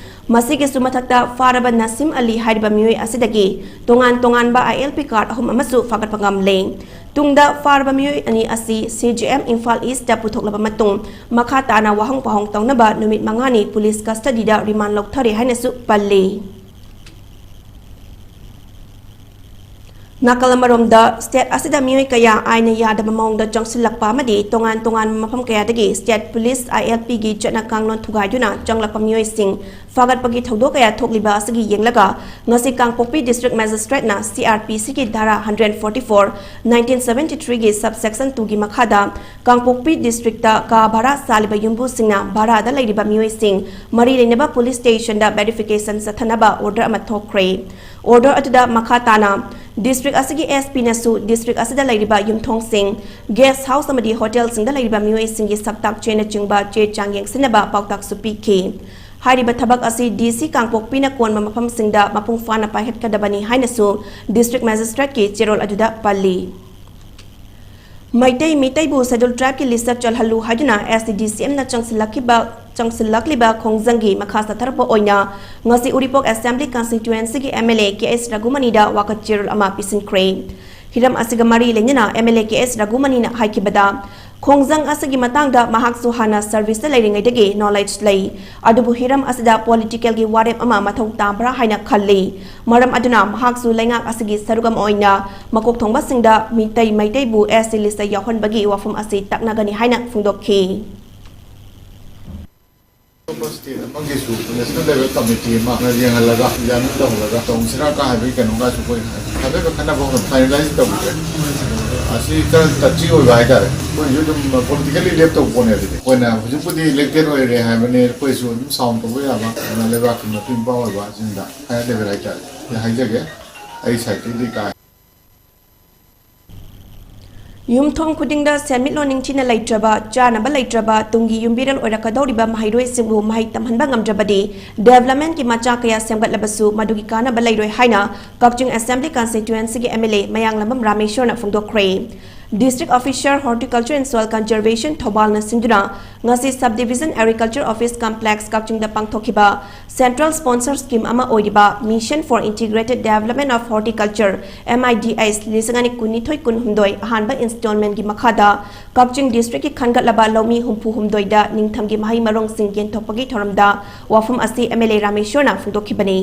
ꯃꯁꯤꯒꯤꯁꯨ ꯃꯊꯛꯇ ꯐꯥꯔꯕ ꯅꯁꯤꯝ ꯑꯂꯤ ꯍꯥꯏꯔꯤꯕ ꯃꯤꯑꯣꯏ ꯑꯁꯤꯗꯒꯤ ꯇꯣꯉꯥꯟ ꯇꯣꯉꯥꯟꯕ ꯑꯥꯏ ꯑꯦꯜ ꯄꯤ ꯀꯥꯔꯗ ꯑꯍꯨꯝ ꯑꯃꯁꯨ ꯐꯥꯒꯠꯄ ꯉꯝꯂꯦ꯫ ꯇꯨꯡꯗ ꯐꯥꯔꯕ ꯃꯤꯑꯣꯏ ꯑꯅꯤ ꯑꯁꯤ C G M Imphal east ꯄꯨꯊꯣꯛꯂꯕ ꯃꯇꯨꯡ ꯃꯈꯥ ꯇꯥꯅ ꯋꯥꯍꯪ ꯄꯥꯎꯍꯪ ꯇꯧꯅꯕ ꯅꯨꯃꯤꯠ ꯃꯉꯥꯅꯤ ꯄꯨꯂꯤꯁ ꯀꯁꯇꯗꯤꯗ ꯔꯤꯃꯥꯟ ꯂꯧꯊꯔꯦ ꯍꯥꯏꯅꯁꯨ ꯄꯜꯂꯤ꯫ ꯅꯥꯀꯜ ꯑꯃꯔꯣꯝꯗ, state ꯑꯁꯤꯗ ꯃꯤꯑꯣꯏ ꯀꯌꯥ ꯑꯥꯏꯟꯅ ꯌꯥꯗꯕ ꯃꯑꯣꯡꯗ ꯆꯪꯁꯤꯜꯂꯛꯄ ꯑꯃꯗꯤ ꯇꯣꯉꯥꯟ ꯇꯣꯉꯥꯟꯕ ꯃꯐꯝ ꯀꯌꯥꯗꯒꯤ state police, I L P ꯒꯤ ꯆꯠꯅ ꯀꯥꯡꯂꯣꯟ ꯊꯨꯒꯥꯏꯗꯨꯅ ꯆꯪꯂꯛꯄ ꯃꯤꯑꯣꯏꯁꯤꯡ ꯐꯥꯒꯠꯄꯒꯤ ꯊꯧꯗꯣꯛ ꯀꯌꯥ ꯊꯣꯛꯂꯤꯕ ꯑꯁꯤꯒꯤ ꯌꯦꯡꯂꯒ, ꯉꯁꯤ ꯀꯥꯡꯄꯣꯛꯄꯤ District Magistrate ꯅ C R P C ꯒꯤ ꯙꯥꯔꯥ hundred forty-four, nineteen seventy-three ꯒꯤ subsection two ꯒꯤ ꯃꯈꯥꯗ ꯀꯥꯡꯄꯣꯛꯄꯤ district ꯇ ꯀꯥ ꯚꯔꯥ ꯁꯥꯜꯂꯤꯕ ꯌꯨꯝꯕꯨꯁꯤꯡꯅ ꯚꯔꯥꯗ ꯂꯩꯔꯤꯕ ꯃꯤꯑꯣꯏꯁꯤꯡ ꯃꯔꯤ ꯂꯩꯅꯕ police station ꯗ verification ꯆꯠꯊꯅꯕ order ꯑꯃ ꯊꯣꯛꯈ꯭ꯔꯦ꯫ Order ꯑꯗꯨꯗ ꯃꯈꯥ ꯇꯥꯅ, district ꯑꯁꯤꯒꯤ S P ꯅꯁꯨ district ꯑꯁꯤꯗ ꯂꯩꯔꯤꯕ ꯌꯨꯝꯊꯣꯡꯁꯤꯡ, guest house ꯑꯃꯗꯤ hotel ꯁꯤꯡꯗ ꯂꯩꯔꯤꯕ ꯃꯤꯑꯣꯏꯁꯤꯡꯒꯤ ꯁꯛꯇꯥꯛ ꯆꯦꯅꯆꯤꯡꯕ ꯆꯦ ꯆꯥꯡ ꯌꯦꯡꯁꯤꯟꯅꯕ ꯄꯥꯎꯇꯥꯛꯁꯨ ꯄꯤꯈꯤ꯫ ꯍꯥꯏꯔꯤꯕ ꯊꯕꯛ ꯑꯁꯤ D C ꯀꯥꯡꯄꯣꯛꯄꯤꯅ ꯀꯣꯟꯕ ꯃꯐꯝꯁꯤꯡꯗ ꯃꯄꯨꯡ ꯐꯥꯅ ꯄꯥꯏꯈꯠꯀꯗꯕꯅꯤ ꯍꯥꯏꯅꯁꯨ District Magistrate ꯀꯤ ꯆꯦꯔꯣꯜ ꯑꯗꯨꯗ ꯄꯜꯂꯤ꯫ ꯃꯩꯇꯩ ꯃꯤꯇꯩꯕꯨ Scheduled Tribe ꯀꯤ list ꯇ ꯆꯜꯍꯜꯂꯨ ꯍꯥꯏꯗꯨꯅ S T D C M ꯅ ꯆꯪꯁꯤꯜꯂꯛꯈꯤꯕ, ꯆꯪꯁꯤꯜꯂꯛꯂꯤꯕ ꯈꯣꯡꯖꯪꯒꯤ ꯃꯈꯥ ꯆꯠꯊꯔꯛꯄ ꯑꯣꯏꯅ ꯉꯁꯤ ꯎꯔꯤꯄꯣꯛ Assembly Constituency ꯒꯤ M L A K S ꯔꯘꯨꯃꯅꯤꯗ ꯋꯥꯀꯠ ꯆꯦꯔꯣꯜ ꯑꯃ ꯄꯤꯁꯤꯟꯈ꯭ꯔꯦ꯫ ꯍꯤꯔꯝ ꯑꯁꯤꯒ ꯃꯔꯤ ꯂꯩꯅꯅ M L A K S ꯔꯘꯨꯃꯅꯤꯅ ꯍꯥꯏꯈꯤꯕꯗ, ꯈꯣꯡꯖꯪ ꯑꯁꯤꯒꯤ ꯃꯇꯥꯡꯗ ꯃꯍꯥꯛꯁꯨ ꯍꯥꯟꯅ service ꯇ ꯂꯩꯔꯤꯉꯩꯗꯒꯤ knowledge ꯂꯩ, ꯑꯗꯨꯕꯨ ꯍꯤꯔꯝ ꯑꯁꯤꯗ political ꯒꯤ ꯋꯥꯔꯦꯞ ꯑꯃ ꯃꯊꯧ ꯇꯥꯕ꯭ꯔꯥ ꯍꯥꯏꯅ ꯈꯜꯂꯤ꯫ ꯃꯔꯝ ꯑꯗꯨꯅ ꯃꯍꯥꯛꯁꯨ ꯂꯩꯉꯥꯛ ꯑꯁꯤꯒꯤ ꯁꯔꯨꯛ ꯑꯃ ꯑꯣꯏꯅ ꯃꯀꯣꯛ ꯊꯣꯡꯕꯁꯤꯡꯗ ꯃꯤꯇꯩ ꯃꯩꯇꯩꯕꯨ S T list ꯇ ꯌꯥꯎꯍꯟꯕꯒꯤ ꯋꯥꯐꯝ ꯑꯁꯤ ꯇꯛꯅꯒꯅꯤ ꯍꯥꯏꯅ ꯐꯣꯡꯗꯣꯛꯈꯤ꯫ ꯑꯇꯣꯞꯄ state ꯑꯃꯒꯤꯁꯨ national level committee ꯑꯃ ꯌꯦꯡꯍꯜꯂꯒ examine ꯇꯧꯍꯜꯂꯒ ꯇꯧꯁꯤꯔꯥ ꯀ ꯍꯥꯏꯕꯒꯤ ꯀꯩꯅꯣꯒꯁꯨ ꯑꯩꯈꯣꯏ ꯍꯥꯏꯐꯦꯠ ꯈꯟꯅꯕ finalize ꯇꯧꯗ꯭ꯔꯦ꯫ ꯑꯁꯤ ꯈꯔ touchy ꯑꯣꯏꯕ ꯍꯥꯏꯇꯥꯔꯦ꯫ ꯑꯩꯈꯣꯏꯁꯨ ꯑꯗꯨꯝ politically ꯂꯦꯞꯇꯧꯕ ꯄꯣꯠꯅꯦ꯫ ꯑꯗꯨꯗꯤ ꯑꯩꯈꯣꯏꯅ ꯍꯧꯖꯤꯛꯄꯨꯗꯤ elected ꯑꯣꯏꯔꯦ ꯍꯥꯏꯕꯅꯤ, ꯑꯩꯈꯣꯏꯁꯨ ꯑꯗꯨꯝ sound ꯇꯧꯕ ꯌꯥꯕ ꯑꯗꯨꯅ ꯂꯩꯕꯥꯛꯀꯤ ꯃꯄꯤ ꯃꯄꯥ ꯑꯣꯏꯕꯁꯤꯡꯗ higher level ꯍꯥꯏꯇꯥꯔꯦ, ꯑꯩ ꯍꯥꯏꯖꯒꯦ꯫ ꯑꯩ side ꯇꯒꯤꯗꯤ ꯀꯥ ꯌꯨꯝꯊꯣꯡ ꯈꯨꯗꯤꯡꯗ ꯁꯦꯟꯃꯤꯠꯂꯣꯟ ꯅꯤꯡꯊꯤꯅ ꯂꯩꯇ꯭ꯔꯕ, ꯆꯥꯅꯕ ꯂꯩꯇ꯭ꯔꯕ, ꯇꯨꯡꯒꯤ ꯌꯨꯝꯕꯤꯔꯦꯜ ꯑꯣꯏꯔꯛꯀꯗꯧꯔꯤꯕ ꯃꯍꯩꯔꯣꯏꯁꯤꯡꯕꯨ ꯃꯍꯩ ꯇꯝꯍꯟꯕ ꯉꯝꯗ꯭ꯔꯕꯗꯤ development ꯀꯤ ꯃꯆꯥꯛ ꯀꯌꯥ ꯁꯦꯝꯒꯠꯂꯕꯁꯨ ꯃꯗꯨꯒꯤ ꯀꯥꯟꯅꯕ ꯂꯩꯔꯣꯏ ꯍꯥꯏꯅ ꯀꯛꯆꯤꯡ Assembly Constituency ꯒꯤ M L A Mayanglambam ꯔꯥꯃꯦꯁ꯭ꯋꯔꯅ ꯐꯣꯡꯗꯣꯛꯈ꯭ꯔꯦ꯫ District Officer Horticulture and Soil Conservation ꯊꯧꯕꯥꯜꯅ ꯁꯤꯟꯗꯨꯅ ꯉꯁꯤ Sub Division Agriculture Office Complex ꯀꯛꯆꯤꯡꯗ ꯄꯥꯡꯊꯣꯛꯈꯤꯕ Central Sponsor Scheme ꯑꯃ ꯑꯣꯏꯔꯤꯕ Mission for Integrated Development of Horticulture, M I D H, ꯂꯤꯁꯤꯡ ꯑꯅꯤ ꯀꯨꯟꯅꯤꯊꯣꯏ ꯀꯨꯟꯍꯨꯝꯗꯣꯏ ꯑꯍꯥꯟꯕ installment ꯀꯤ ꯃꯈꯥꯗ ꯀꯛꯆꯤꯡ district ꯀꯤ ꯈꯟꯒꯠꯂꯕ ꯂꯧꯃꯤ ꯍꯨꯝꯐꯨ ꯍꯨꯝꯗꯣꯏꯗ ꯅꯤꯡꯊꯝꯒꯤ ꯃꯍꯩ ꯃꯔꯣꯡꯁꯤꯡ ꯌꯦꯟꯊꯣꯛꯄꯒꯤ ꯊꯧꯔꯝꯗ ꯋꯥꯐꯝ ꯑꯁꯤ M L A ꯔꯥꯃꯦꯁ꯭ꯋꯔꯅ ꯐꯣꯡꯗꯣꯛꯈꯤꯕꯅꯤ꯫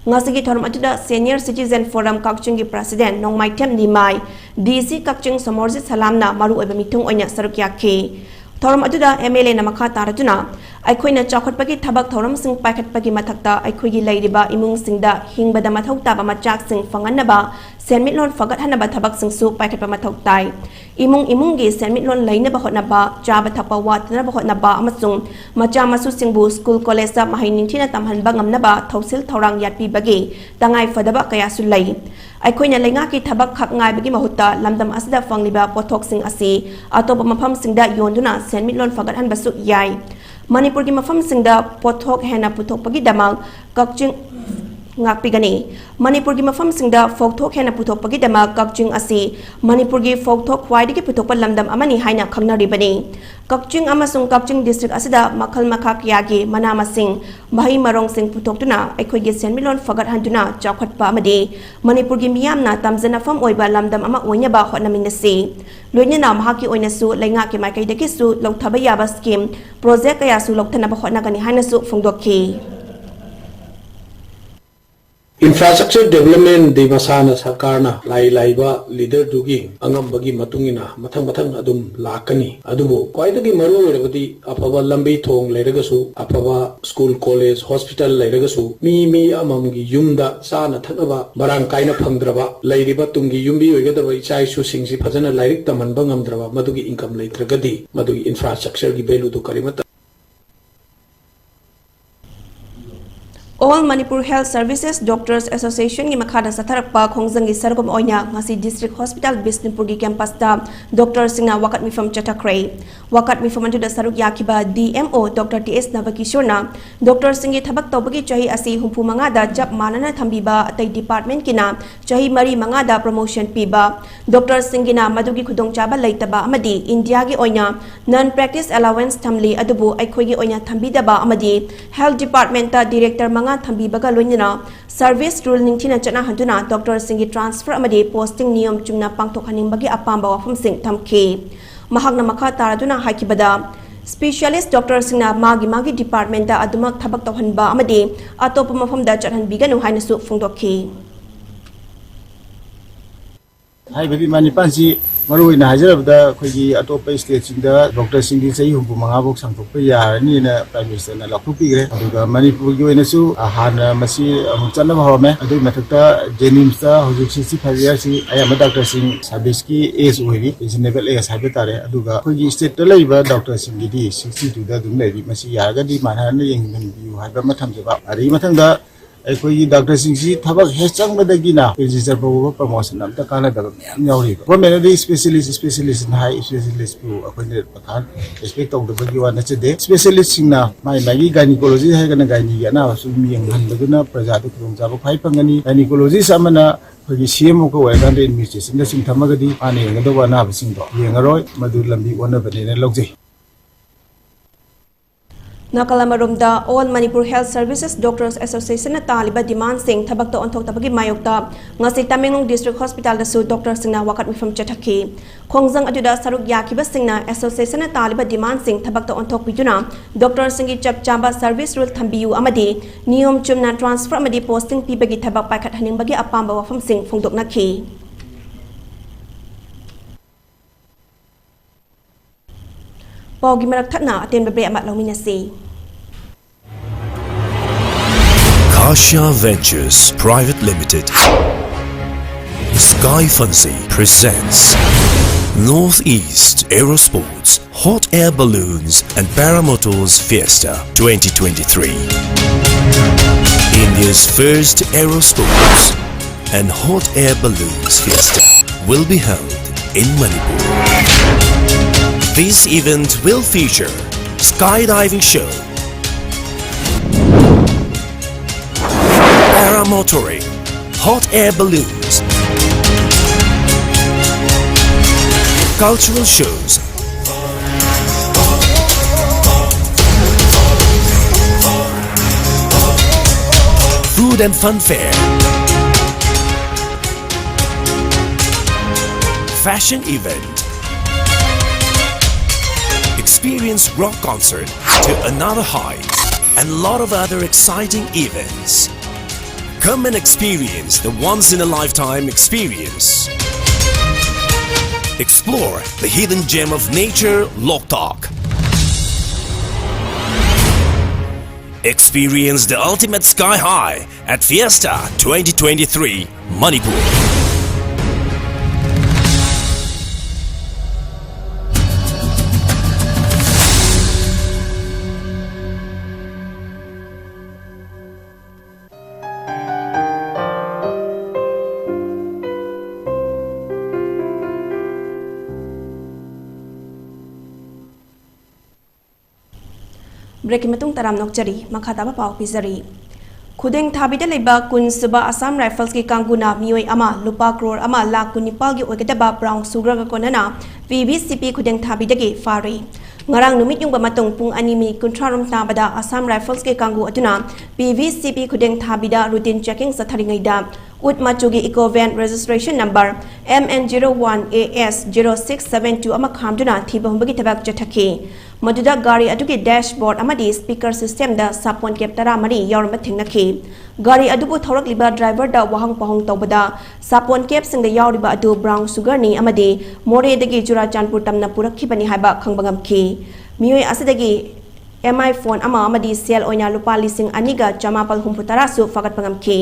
ꯉꯁꯤꯒꯤ ꯊꯧꯔꯝ ꯑꯗꯨꯗ Senior Citizen Forum ꯀꯛꯆꯤꯡꯒꯤ President ꯅꯣꯡꯃꯥꯏꯊꯦꯝ ꯅꯤꯃꯥꯏ, DC ꯀꯛꯆꯤꯡ ꯁꯣꯃꯣꯔꯖꯤꯠ ꯁꯂꯥꯝꯅ ꯃꯔꯨꯑꯣꯏꯕ ꯃꯤꯊꯨꯡ ꯑꯣꯏꯅ ꯁꯔꯨꯛ ꯌꯥꯈꯤ꯫ ꯊꯧꯔꯝ ꯑꯗꯨꯗ MLAꯅ ꯃꯈꯥ ꯇꯥꯔꯗꯨꯅ, ꯑꯩꯈꯣꯏꯅ ꯆꯥꯎꯈꯠꯄꯒꯤ ꯊꯕꯛ ꯊꯧꯔꯝꯁꯤꯡ ꯄꯥꯏꯈꯠꯄꯒꯤ ꯃꯊꯛꯇ ꯑꯩꯈꯣꯏꯒꯤ ꯂꯩꯔꯤꯕ ꯏꯃꯨꯡꯁꯤꯡꯗ ꯍꯤꯡꯕꯗ ꯃꯊꯧ ꯇꯥꯕ ꯃꯆꯥꯛꯁꯤꯡ ꯐꯪꯍꯟꯅꯕ ꯁꯦꯟꯃꯤꯠꯂꯣꯟ ꯐꯒꯠꯍꯟꯅꯕ ꯊꯕꯛꯁꯤꯡꯁꯨ ꯄꯥꯏꯈꯠꯄ ꯃꯊꯧ ꯇꯥꯏ꯫ ꯏꯃꯨꯡ ꯏꯃꯨꯡꯒꯤ ꯁꯦꯟꯃꯤꯠꯂꯣꯟ ꯂꯩꯅꯕ ꯍꯣꯠꯅꯕ, ꯆꯥꯕ ꯊꯛꯄ ꯋꯥꯠꯇꯅꯕ ꯍꯣꯠꯅꯕ ꯑꯃꯁꯨꯡ ꯃꯆꯥ ꯃꯁꯨꯁꯤꯡꯕꯨ ꯁ꯭ꯀꯨꯜ ꯀꯣꯂꯦꯖꯇ ꯃꯍꯩ ꯅꯤꯡꯊꯤꯅ ꯇꯝꯍꯟꯕ ꯉꯝꯅꯕ ꯊꯧꯁꯤꯜ ꯊꯧꯔꯥꯡ ꯌꯥꯠꯄꯤꯕꯒꯤ ꯇꯉꯥꯏ ꯐꯗꯕ ꯀꯌꯥꯁꯨ ꯂꯩ꯫ ꯑꯩꯈꯣꯏꯅ ꯂꯩꯉꯥꯛꯀꯤ ꯊꯕꯛ ꯈꯛ ꯉꯥꯏꯕꯒꯤ ꯃꯍꯨꯠꯇ ꯂꯝꯗꯝ ꯑꯁꯤꯗ ꯐꯪꯂꯤꯕ ꯄꯣꯠꯊꯣꯛꯁꯤꯡ ꯑꯁꯤ ꯑꯇꯣꯞꯄ ꯃꯐꯝꯁꯤꯡꯗ ꯌꯣꯟꯗꯨꯅ ꯁꯦꯟꯃꯤꯠꯂꯣꯟ ꯐꯒꯠꯍꯟꯕꯁꯨ ꯌꯥꯏ꯫ ꯃꯅꯤꯄꯨꯔꯒꯤ ꯃꯐꯝꯁꯤꯡꯗ ꯄꯣꯠꯊꯣꯛ ꯍꯦꯟꯅ ꯄꯨꯊꯣꯛꯄꯒꯤꯗꯃꯛ ꯀꯛꯆꯤꯡ ꯉꯥꯛꯄꯤꯒꯅꯤ꯫ ꯃꯅꯤꯄꯨꯔꯒꯤ ꯃꯐꯝꯁꯤꯡꯗ ꯄꯣꯠꯊꯣꯛ ꯍꯦꯟꯅ ꯄꯨꯊꯣꯛꯄꯒꯤꯗꯃꯛ ꯀꯛꯆꯤꯡ ꯑꯁꯤ ꯃꯅꯤꯄꯨꯔꯒꯤ ꯄꯣꯠꯊꯣꯛ ꯈ꯭ꯋꯥꯏꯗꯒꯤ ꯄꯨꯊꯣꯛꯄ ꯂꯝꯗꯝ ꯑꯃꯅꯤ ꯍꯥꯏꯅ ꯈꯪꯅꯔꯤꯕꯅꯤ꯫ ꯀꯛꯆꯤꯡ ꯑꯃꯁꯨꯡ ꯀꯛꯆꯤꯡ district ꯑꯁꯤꯗ ꯃꯈꯜ ꯃꯈꯥ ꯀꯌꯥꯒꯤ ꯃꯅꯥ ꯃꯁꯤꯡ, ꯃꯍꯩ ꯃꯔꯣꯡꯁꯤꯡ ꯄꯨꯊꯣꯛꯇꯨꯅ ꯑꯩꯈꯣꯏꯒꯤ ꯁꯦꯟꯃꯤꯠꯂꯣꯟ ꯐꯒꯠꯍꯟꯗꯨꯅ ꯆꯥꯎꯈꯠꯄ ꯑꯃꯗꯤ ꯃꯅꯤꯄꯨꯔꯒꯤ ꯃꯤꯌꯥꯝꯅ ꯇꯝꯖꯅꯐꯝ ꯑꯣꯏꯕ ꯂꯝꯗꯝ ꯑꯃ ꯑꯣꯏꯅꯕ ꯍꯣꯠꯅꯃꯤꯟꯅꯁꯤ꯫ ꯂꯣꯏꯅꯅ ꯃꯍꯥꯛꯀꯤ ꯑꯣꯏꯅꯁꯨ ꯂꯩꯉꯥꯛꯀꯤ ꯃꯥꯏꯀꯩꯗꯒꯤꯁꯨ ꯂꯧꯊꯕ ꯌꯥꯕ scheme, project ꯀꯌꯥꯁꯨ ꯂꯧꯊꯅꯕ ꯍꯣꯠꯅꯒꯅꯤ ꯍꯥꯏꯅꯁꯨ ꯐꯣꯡꯗꯣꯛꯈꯤ꯫ Infrastructure development ꯗꯤ ꯃꯁꯥꯅ ꯁꯔꯀꯥꯔꯅ ꯂꯥꯏ ꯂꯥꯏꯕ leaderꯗꯨꯒꯤ ꯑꯉꯝꯕꯒꯤ ꯃꯇꯨꯡ ꯏꯟꯅ ꯃꯊꯪ ꯃꯊꯪ ꯑꯗꯨꯝ ꯂꯥꯛꯀꯅꯤ꯫ ꯑꯗꯨꯕꯨ ꯈ꯭ꯋꯥꯏꯗꯒꯤ ꯃꯔꯨ ꯑꯣꯏꯔꯕꯗꯤ ꯑꯐꯕ ꯂꯝꯕꯤ ꯊꯣꯡ ꯂꯩꯔꯒꯁꯨ, ꯑꯐꯕ school college hospital ꯂꯩꯔꯒꯁꯨ, ꯃꯤ ꯃꯤ ꯑꯃꯃꯝꯒꯤ ꯌꯨꯝꯗ ꯆꯥꯅ ꯊꯛꯅꯕ ꯃꯔꯥꯡ ꯀꯥꯏꯅ ꯐꯪꯗ꯭ꯔꯕ, ꯂꯩꯔꯤꯕ ꯇꯨꯡꯒꯤ ꯌꯨꯝꯕꯤ ꯑꯣꯏꯒꯗꯕ ꯏꯆꯥ ꯏꯁꯨꯁꯤꯡꯁꯤ ꯐꯖꯅ ꯂꯥꯏꯔꯤꯛ ꯇꯝꯍꯟꯕ ꯉꯝꯗ꯭ꯔꯕ, ꯃꯗꯨꯒꯤ income ꯂꯩꯇ꯭ꯔꯒꯗꯤ ꯃꯗꯨꯒꯤ infrastructureꯒꯤ valueꯗꯨ ꯀꯔꯤꯃꯠꯇ All Manipur Health Services Doctors Associationꯒꯤ ꯃꯈꯥꯗ ꯆꯠꯊꯔꯛꯄ ꯈꯣꯡꯖꯪꯒꯤ ꯁꯔꯨꯛ ꯑꯃ ꯑꯣꯏꯅ ꯉꯁꯤ District Hospital ꯕꯤꯁꯅꯨꯄꯨꯔꯒꯤ campusꯇ doctorꯁꯤꯡꯅ ꯋꯥꯀꯠ ꯃꯤꯐꯝ ꯆꯠꯊꯈ꯭ꯔꯦ꯫ ꯋꯥꯀꯠ ꯃꯤꯐꯝ ꯑꯗꯨꯗ ꯁꯔꯨꯛ ꯌꯥꯈꯤꯕ DMO Doctor T S ꯅꯕꯀꯤꯁꯣꯔꯅ doctorꯁꯤꯡꯒꯤ ꯊꯕꯛ ꯇꯧꯕꯒꯤ ꯆꯍꯤ ꯑꯁꯤ ꯍꯨꯝꯐꯨ ꯃꯉꯥꯗ ꯆꯞ ꯃꯥꯟꯅꯅ ꯊꯝꯕꯤꯕ, ꯑꯇꯩ departmentꯀꯤꯅ ꯆꯍꯤ ꯃꯔꯤ ꯃꯉꯥꯗ promotion ꯄꯤꯕ, doctorꯁꯤꯡꯒꯤꯅ ꯃꯗꯨꯒꯤ ꯈꯨꯗꯣꯡꯆꯥꯕ ꯂꯩꯇꯕ ꯑꯃꯗꯤ Indiaꯒꯤ ꯑꯣꯏꯅ non practice allowance ꯊꯝꯂꯤ, ꯑꯗꯨꯕꯨ ꯑꯩꯈꯣꯏꯒꯤ ꯑꯣꯏꯅ ꯊꯝꯕꯤꯗꯕ ꯑꯃꯗꯤ health departmentꯇ director ꯃꯉꯥ ꯊꯝꯕꯤꯕꯒ ꯂꯣꯏꯅꯅ service rule ꯅꯤꯡꯊꯤꯅ ꯆꯠꯅꯍꯟꯗꯨꯅ doctorꯁꯤꯡꯒꯤ transfer ꯑꯃꯗꯤ posting ꯅꯤꯌꯣꯝ ꯆꯨꯝꯅ ꯄꯥꯡꯊꯣꯛꯍꯟꯅꯤꯡꯕꯒꯤ ꯑꯄꯥꯝꯕ ꯋꯥꯐꯝꯁꯤꯡ ꯊꯝꯈꯤ꯫ ꯃꯍꯥꯛꯅ ꯃꯈꯥ ꯇꯥꯔꯗꯨꯅ ꯍꯥꯏꯈꯤꯕꯗ, Specialist doctorꯁꯤꯡꯅ ꯃꯥꯒꯤ ꯃꯥꯒꯤ departmentꯇ ꯑꯗꯨꯃꯛ ꯊꯕꯛ ꯇꯧꯍꯟꯕ ꯑꯃꯗꯤ ꯑꯇꯣꯞꯄ ꯃꯐꯝꯗ ꯆꯠꯍꯟꯕꯤꯒꯅꯨ ꯍꯥꯏꯅꯁꯨ ꯐꯣꯡꯗꯣꯛꯈꯤ꯫ ꯍꯥꯏꯔꯤꯕ demand ꯅꯤꯄꯥꯟꯁꯤ ꯃꯔꯨꯑꯣꯏꯅ ꯍꯥꯏꯖꯔꯕꯗ ꯑꯩꯈꯣꯏꯒꯤ ꯑꯇꯣꯞꯄ stateꯁꯤꯡꯗ doctorꯁꯤꯡꯒꯤ ꯆꯍꯤ ꯍꯨꯝꯐꯨ ꯃꯉꯥ ꯐꯥꯎ ꯁꯥꯡꯗꯣꯛꯄ ꯌꯥꯔꯅꯤꯅ Prime Ministerꯅ ꯂꯥꯎꯊꯣꯛꯄꯤꯈ꯭ꯔꯦ꯫ ꯑꯗꯨꯒ ꯃꯅꯤꯄꯨꯔꯒꯤ ꯑꯣꯏꯅꯁꯨ, ꯑ, ꯍꯥꯟꯅ ꯃꯁꯤ ꯑꯃꯨꯛ ꯆꯠꯅꯕ ꯍꯧꯔꯝꯃꯦ꯫ ꯑꯗꯨꯒꯤ ꯃꯊꯛꯇ JNIMSꯇ ꯍꯧꯖꯤꯛ sixty five yearsꯁꯤ ꯑꯌꯥꯝꯕ doctorꯁꯤꯡ serviceꯀꯤ age ꯑꯣꯏꯔꯤ, pensionable age ꯍꯥꯏꯕ ꯇꯥꯔꯦ꯫ ꯑꯗꯨꯒ ꯑꯩꯈꯣꯏꯒꯤ stateꯇ ꯂꯩꯔꯤꯕ doctorꯁꯤꯡꯒꯤꯗꯤ sixty twoꯗ ꯑꯗꯨꯝ ꯂꯩꯔꯤ꯫ ꯃꯁꯤ ꯌꯥꯔꯒꯗꯤ ꯃꯥꯟꯅꯍꯟꯅ ꯌꯦꯡꯍꯟꯕꯤꯌꯨ ꯍꯥꯏꯕ ꯑꯃ ꯊꯝꯖꯕ꯫ ꯑꯗꯒꯤ ꯃꯊꯪꯗ ꯑꯩꯈꯣꯏꯒꯤ doctorꯁꯤꯡꯁꯤ ꯊꯕꯛ ꯍꯦꯛ ꯆꯪꯕꯗꯒꯤꯅ pension ꯆꯠꯄ ꯐꯥꯎꯕ promotion ꯑꯝꯇ ꯀꯥꯟꯅꯗꯕ ꯃꯌꯥꯝ ꯌꯥꯎꯔꯤꯕ꯫ Governmentꯅꯗꯤ specialist, specialistꯅ ꯍꯥꯏ, specialistꯄꯨ ꯑꯩꯈꯣꯏꯅ ꯄꯪꯈꯥ respect ꯇꯧꯗꯕꯒꯤ ꯋꯥ ꯅꯠꯆꯗꯦ꯫ Specialistꯁꯤꯡꯅ ꯃꯥꯏ ꯃꯥꯒꯤ gynecology ꯍꯥꯏꯔꯒꯅ gyneꯒꯤ ꯑꯅꯥꯕꯁꯨ ꯑꯗꯨꯝ ꯌꯦꯡꯍꯟꯕꯗꯨꯅ ꯄ꯭ꯔꯖꯥꯗ ꯈꯨꯗꯣꯡꯆꯥꯕ ꯈ꯭ꯋꯥꯏ ꯐꯪꯒꯅꯤ꯫ Gynecologist ꯑꯃꯅ ꯑꯩꯈꯣꯏꯒꯤ CMOꯒ ꯑꯣꯏꯔꯀꯥꯟꯗ administrationꯗ ꯁꯨꯝ ꯊꯝꯃꯒꯗꯤ ꯃꯥꯅ ꯌꯦꯡꯒꯗꯧꯕ ꯑꯅꯥꯕꯁꯤꯡꯗꯣ ꯌꯦꯡꯉꯔꯣꯏ, ꯃꯗꯨ ꯂꯝꯕꯤ ꯑꯣꯟꯅꯕꯅꯦꯅ ꯂꯧꯖꯩ꯫ ꯅꯥꯀꯜ ꯑꯃꯔꯣꯝꯗ, All Manipur Health Services Doctors Associationꯅ ꯇꯥꯜꯂꯤꯕ demandꯁꯤꯡ ꯊꯕꯛꯇ ꯑꯣꯟꯊꯣꯛꯇꯕꯒꯤ ꯃꯥꯌꯣꯛꯇ ꯉꯁꯤ ꯇꯃꯦꯡꯂꯣꯡ District Hospitalꯗꯁꯨ doctorꯁꯤꯡꯅ ꯋꯥꯀꯠ ꯃꯤꯐꯝ ꯆꯠꯊꯈꯤ꯫ ꯈꯣꯡꯖꯪ ꯑꯗꯨꯗ ꯁꯔꯨꯛ ꯌꯥꯈꯤꯕꯁꯤꯡꯅ associationꯅ ꯇꯥꯜꯂꯤꯕ demandꯁꯤꯡ ꯊꯕꯛꯇ ꯑꯣꯟꯊꯣꯛꯄꯤꯗꯨꯅ doctorꯁꯤꯡꯒꯤ ꯆꯞ ꯆꯥꯕ service rule ꯊꯝꯕꯤꯌꯨ ꯑꯃꯗꯤ ꯅꯤꯌꯣꯝ ꯆꯨꯝꯅ transfer ꯑꯃꯗꯤ posting ꯄꯤꯕꯒꯤ ꯊꯕꯛ ꯄꯥꯏꯈꯠꯍꯟꯅꯤꯡꯕꯒꯤ ꯑꯄꯥꯝꯕ ꯋꯥꯐꯝꯁꯤꯡ ꯐꯣꯡꯗꯣꯛꯅꯈꯤ꯫ ꯄꯥꯎꯒꯤ ꯃꯔꯛ ꯊꯠꯅ ꯑꯇꯦꯟꯕ break ꯑꯃ ꯂꯧꯃꯤꯟꯅꯁꯤ꯫ Kasha Ventures Private Limited, Sky Fancy presents Northeast Aerosports Hot Air Balloons and Paramotors Fiesta twenty twenty-three. India's first aerosports and hot air balloons fiesta will be held in Manipur. This event will feature skydiving show, paramotoring, hot air balloons, cultural shows, food and fun fair, fashion event, Experience rock concert to another height and lot of other exciting events. Come and experience the once in a lifetime experience. Explore the hidden gem of nature, Loktak. Experience the ultimate sky high at Fiesta twenty twenty-three, Manipur. Break ꯀꯤ ꯃꯇꯨꯡ ꯇꯔꯥꯝꯅ ꯑꯣꯛꯆꯔꯤ꯫ ꯃꯈꯥ ꯇꯥꯕ ꯄꯥꯎ ꯄꯤꯖꯔꯤ꯫ ꯈꯨꯗꯦꯡ ꯊꯥꯕꯤꯗ ꯂꯩꯕ ꯀꯨꯟ ꯁꯨꯕ Assam Rifles ꯀꯤ ꯀꯥꯡꯕꯨꯅ ꯃꯤꯑꯣꯏ ꯑꯃ ꯂꯨꯄꯥ ꯀ꯭ꯔꯣꯔ ꯑꯃ ꯂꯥꯈ ꯀꯨꯟꯅꯤꯄꯥꯜꯒꯤ ꯑꯣꯏꯒꯗꯕ brown sugar ꯒ ꯀꯣꯟꯅꯅ P V C P ꯈꯨꯗꯦꯡ ꯊꯥꯕꯤꯗꯒꯤ ꯐꯥꯔꯦ꯫ ꯉꯔꯥꯡ ꯅꯨꯃꯤꯠ ꯌꯨꯡꯕ ꯃꯇꯨꯡ ꯄꯨꯡ ꯑꯅꯤ ꯃꯤꯅꯤꯠ ꯀꯨꯟꯊ꯭ꯔꯥ ꯔꯣꯝ ꯇꯥꯕꯗ Assam Rifles ꯀꯤ ꯀꯥꯡꯕꯨ ꯑꯗꯨꯅ P V C P ꯈꯨꯗꯦꯡ ꯊꯥꯕꯤꯗ routine checking ꯆꯠꯊꯔꯤꯉꯩꯗ ꯎꯠ ꯃꯆꯨꯒꯤ Eeco van registration number M N zero one A S zero six seven two ꯑꯃ ꯈꯥꯝꯗꯨꯅ ꯊꯤꯕ ꯍꯨꯝꯕꯒꯤ ꯊꯕꯛ ꯆꯠꯊꯈꯤ꯫ ꯃꯗꯨꯗ ꯒꯥꯔꯤ ꯑꯗꯨꯒꯤ dashboard ꯑꯃꯗꯤ speaker system ꯗ ꯁꯥꯄꯣꯟ cap ꯇꯔꯥꯃꯔꯤ ꯌꯥꯎꯔꯝꯕ ꯊꯦꯡꯅꯈꯤ꯫ ꯒꯥꯔꯤ ꯑꯗꯨꯕꯨ ꯊꯧꯔꯛꯂꯤꯕ driver ꯗ ꯋꯥꯍꯪ ꯄꯥꯎꯍꯪ ꯇꯧꯕꯗ, ꯁꯥꯄꯣꯟ cap ꯁꯤꯡꯗ ꯌꯥꯎꯔꯤꯕ ꯑꯗꯨ brown sugar ꯅꯤ ꯑꯃꯗꯤ ꯃꯣꯔꯦꯗꯒꯤ ꯆꯨꯔꯥꯆꯥꯟꯄꯨꯔ ꯇꯝꯅ ꯄꯨꯔꯛꯈꯤꯕꯅꯤ ꯍꯥꯏꯕ ꯈꯪꯕ ꯉꯝꯈꯤ꯫ ꯃꯤꯑꯣꯏ ꯑꯁꯤꯗꯒꯤ M I phone ꯑꯃ ꯑꯃꯗꯤ ꯁꯦꯜ ꯑꯣꯏꯅ ꯂꯨꯄꯥ ꯂꯤꯁꯤꯡ ꯑꯅꯤꯒ ꯆꯃꯥꯄꯜ ꯍꯨꯝꯐꯨ ꯇꯔꯥꯁꯨ ꯐꯥꯒꯠꯄ ꯉꯝꯈꯤ꯫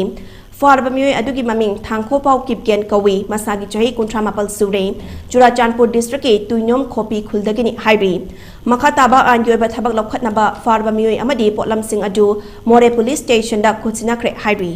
ꯐꯥꯔꯕ ꯃꯤꯑꯣꯏ ꯑꯗꯨꯒꯤ ꯃꯃꯤꯡ ꯊꯥꯡꯈꯣꯄꯥꯎ ꯀꯤꯞꯒꯦꯟ ꯀꯧꯏ꯫ ꯃꯁꯥꯒꯤ ꯆꯍꯤ ꯀꯨꯟꯊ꯭ꯔꯥ ꯃꯥꯄꯜ ꯁꯨꯔꯦ꯫ ꯆꯨꯔꯥꯆꯥꯟꯄꯨꯔ district ꯀꯤ ꯇꯨꯏꯅꯣꯝ ꯈꯣꯄꯤ ꯈꯨꯜꯗꯒꯤꯅꯤ ꯍꯥꯏꯔꯤ꯫ ꯃꯈꯥ ꯇꯥꯕ ꯑꯥꯏꯟꯒꯤ ꯑꯣꯏꯕ ꯊꯕꯛ ꯂꯧꯈꯠꯅꯕ ꯐꯥꯔꯕ ꯃꯤꯑꯣꯏ ꯑꯃꯗꯤ ꯄꯣꯠꯂꯝꯁꯤꯡ ꯑꯗꯨ ꯃꯣꯔꯦ police station ꯗ ꯈꯨꯠꯁꯤꯟꯅꯈ꯭ꯔꯦ ꯍꯥꯏꯔꯤ꯫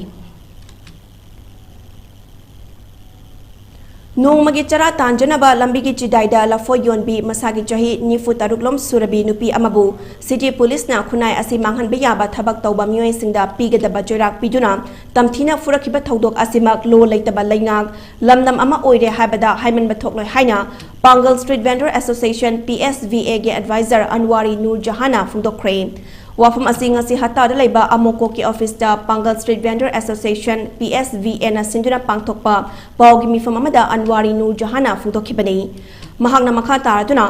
ꯅꯣꯡꯃꯒꯤ ꯆꯔꯥ ꯇꯥꯟꯖꯅꯕ ꯂꯝꯕꯤꯒꯤ ꯆꯤꯗꯥꯏꯗ ꯂꯐꯣꯏ ꯌꯣꯟꯕꯤ ꯃꯁꯥꯒꯤ ꯆꯍꯤ ꯅꯤꯐꯨ ꯇꯔꯨꯛ ꯂꯣꯝ ꯁꯨꯔꯕꯤ ꯅꯨꯄꯤ ꯑꯃꯕꯨ city police ꯅ ꯈꯨꯟꯅꯥꯏ ꯑꯁꯤ ꯃꯥꯡꯍꯟꯕ ꯌꯥꯕ ꯊꯕꯛ ꯇꯧꯕ ꯃꯤꯑꯣꯏꯁꯤꯡꯗ ꯄꯤꯒꯗꯕ ꯆꯩꯔꯥꯛ ꯄꯤꯗꯨꯅ ꯇꯝꯊꯤꯅ ꯐꯨꯔꯛꯈꯤꯕ ꯊꯧꯗꯣꯛ ꯑꯁꯤꯃꯛ law ꯂꯩꯇꯕ ꯂꯩꯉꯥꯛ ꯂꯝꯗꯝ ꯑꯃ ꯑꯣꯏꯔꯦ ꯍꯥꯏꯕꯗ ꯍꯥꯏꯃꯟꯕ ꯊꯣꯛꯂꯣꯏ ꯍꯥꯏꯅ ꯄꯥꯡꯒꯜ Street Vendor Association, P S V A ꯒꯤ advisor ꯑꯟꯋꯥꯔꯤ ꯅꯨꯔ ꯖꯍꯥꯟꯅ ꯐꯣꯡꯗꯣꯛꯈ꯭ꯔꯦ꯫ ꯋꯥꯐꯝ ꯑꯁꯤ ꯉꯁꯤ ꯍꯠꯇꯥꯗ ꯂꯩꯕ ꯑꯃꯣꯀꯣꯛꯀꯤ office ꯇ ꯄꯥꯡꯒꯜ Street Vendor Association, P S V A ꯅ ꯁꯤꯟꯗꯨꯅ ꯄꯥꯡꯊꯣꯛꯄ ꯄꯥꯎꯒꯤ ꯃꯤꯐꯝ ꯑꯃꯗ ꯑꯟꯋꯥꯔꯤ ꯅꯨꯔ ꯖꯍꯥꯟꯅ ꯐꯣꯡꯗꯣꯛꯈꯤꯕꯅꯤ꯫ ꯃꯍꯥꯛꯅ ꯃꯈꯥ ꯇꯥꯔꯗꯨꯅ,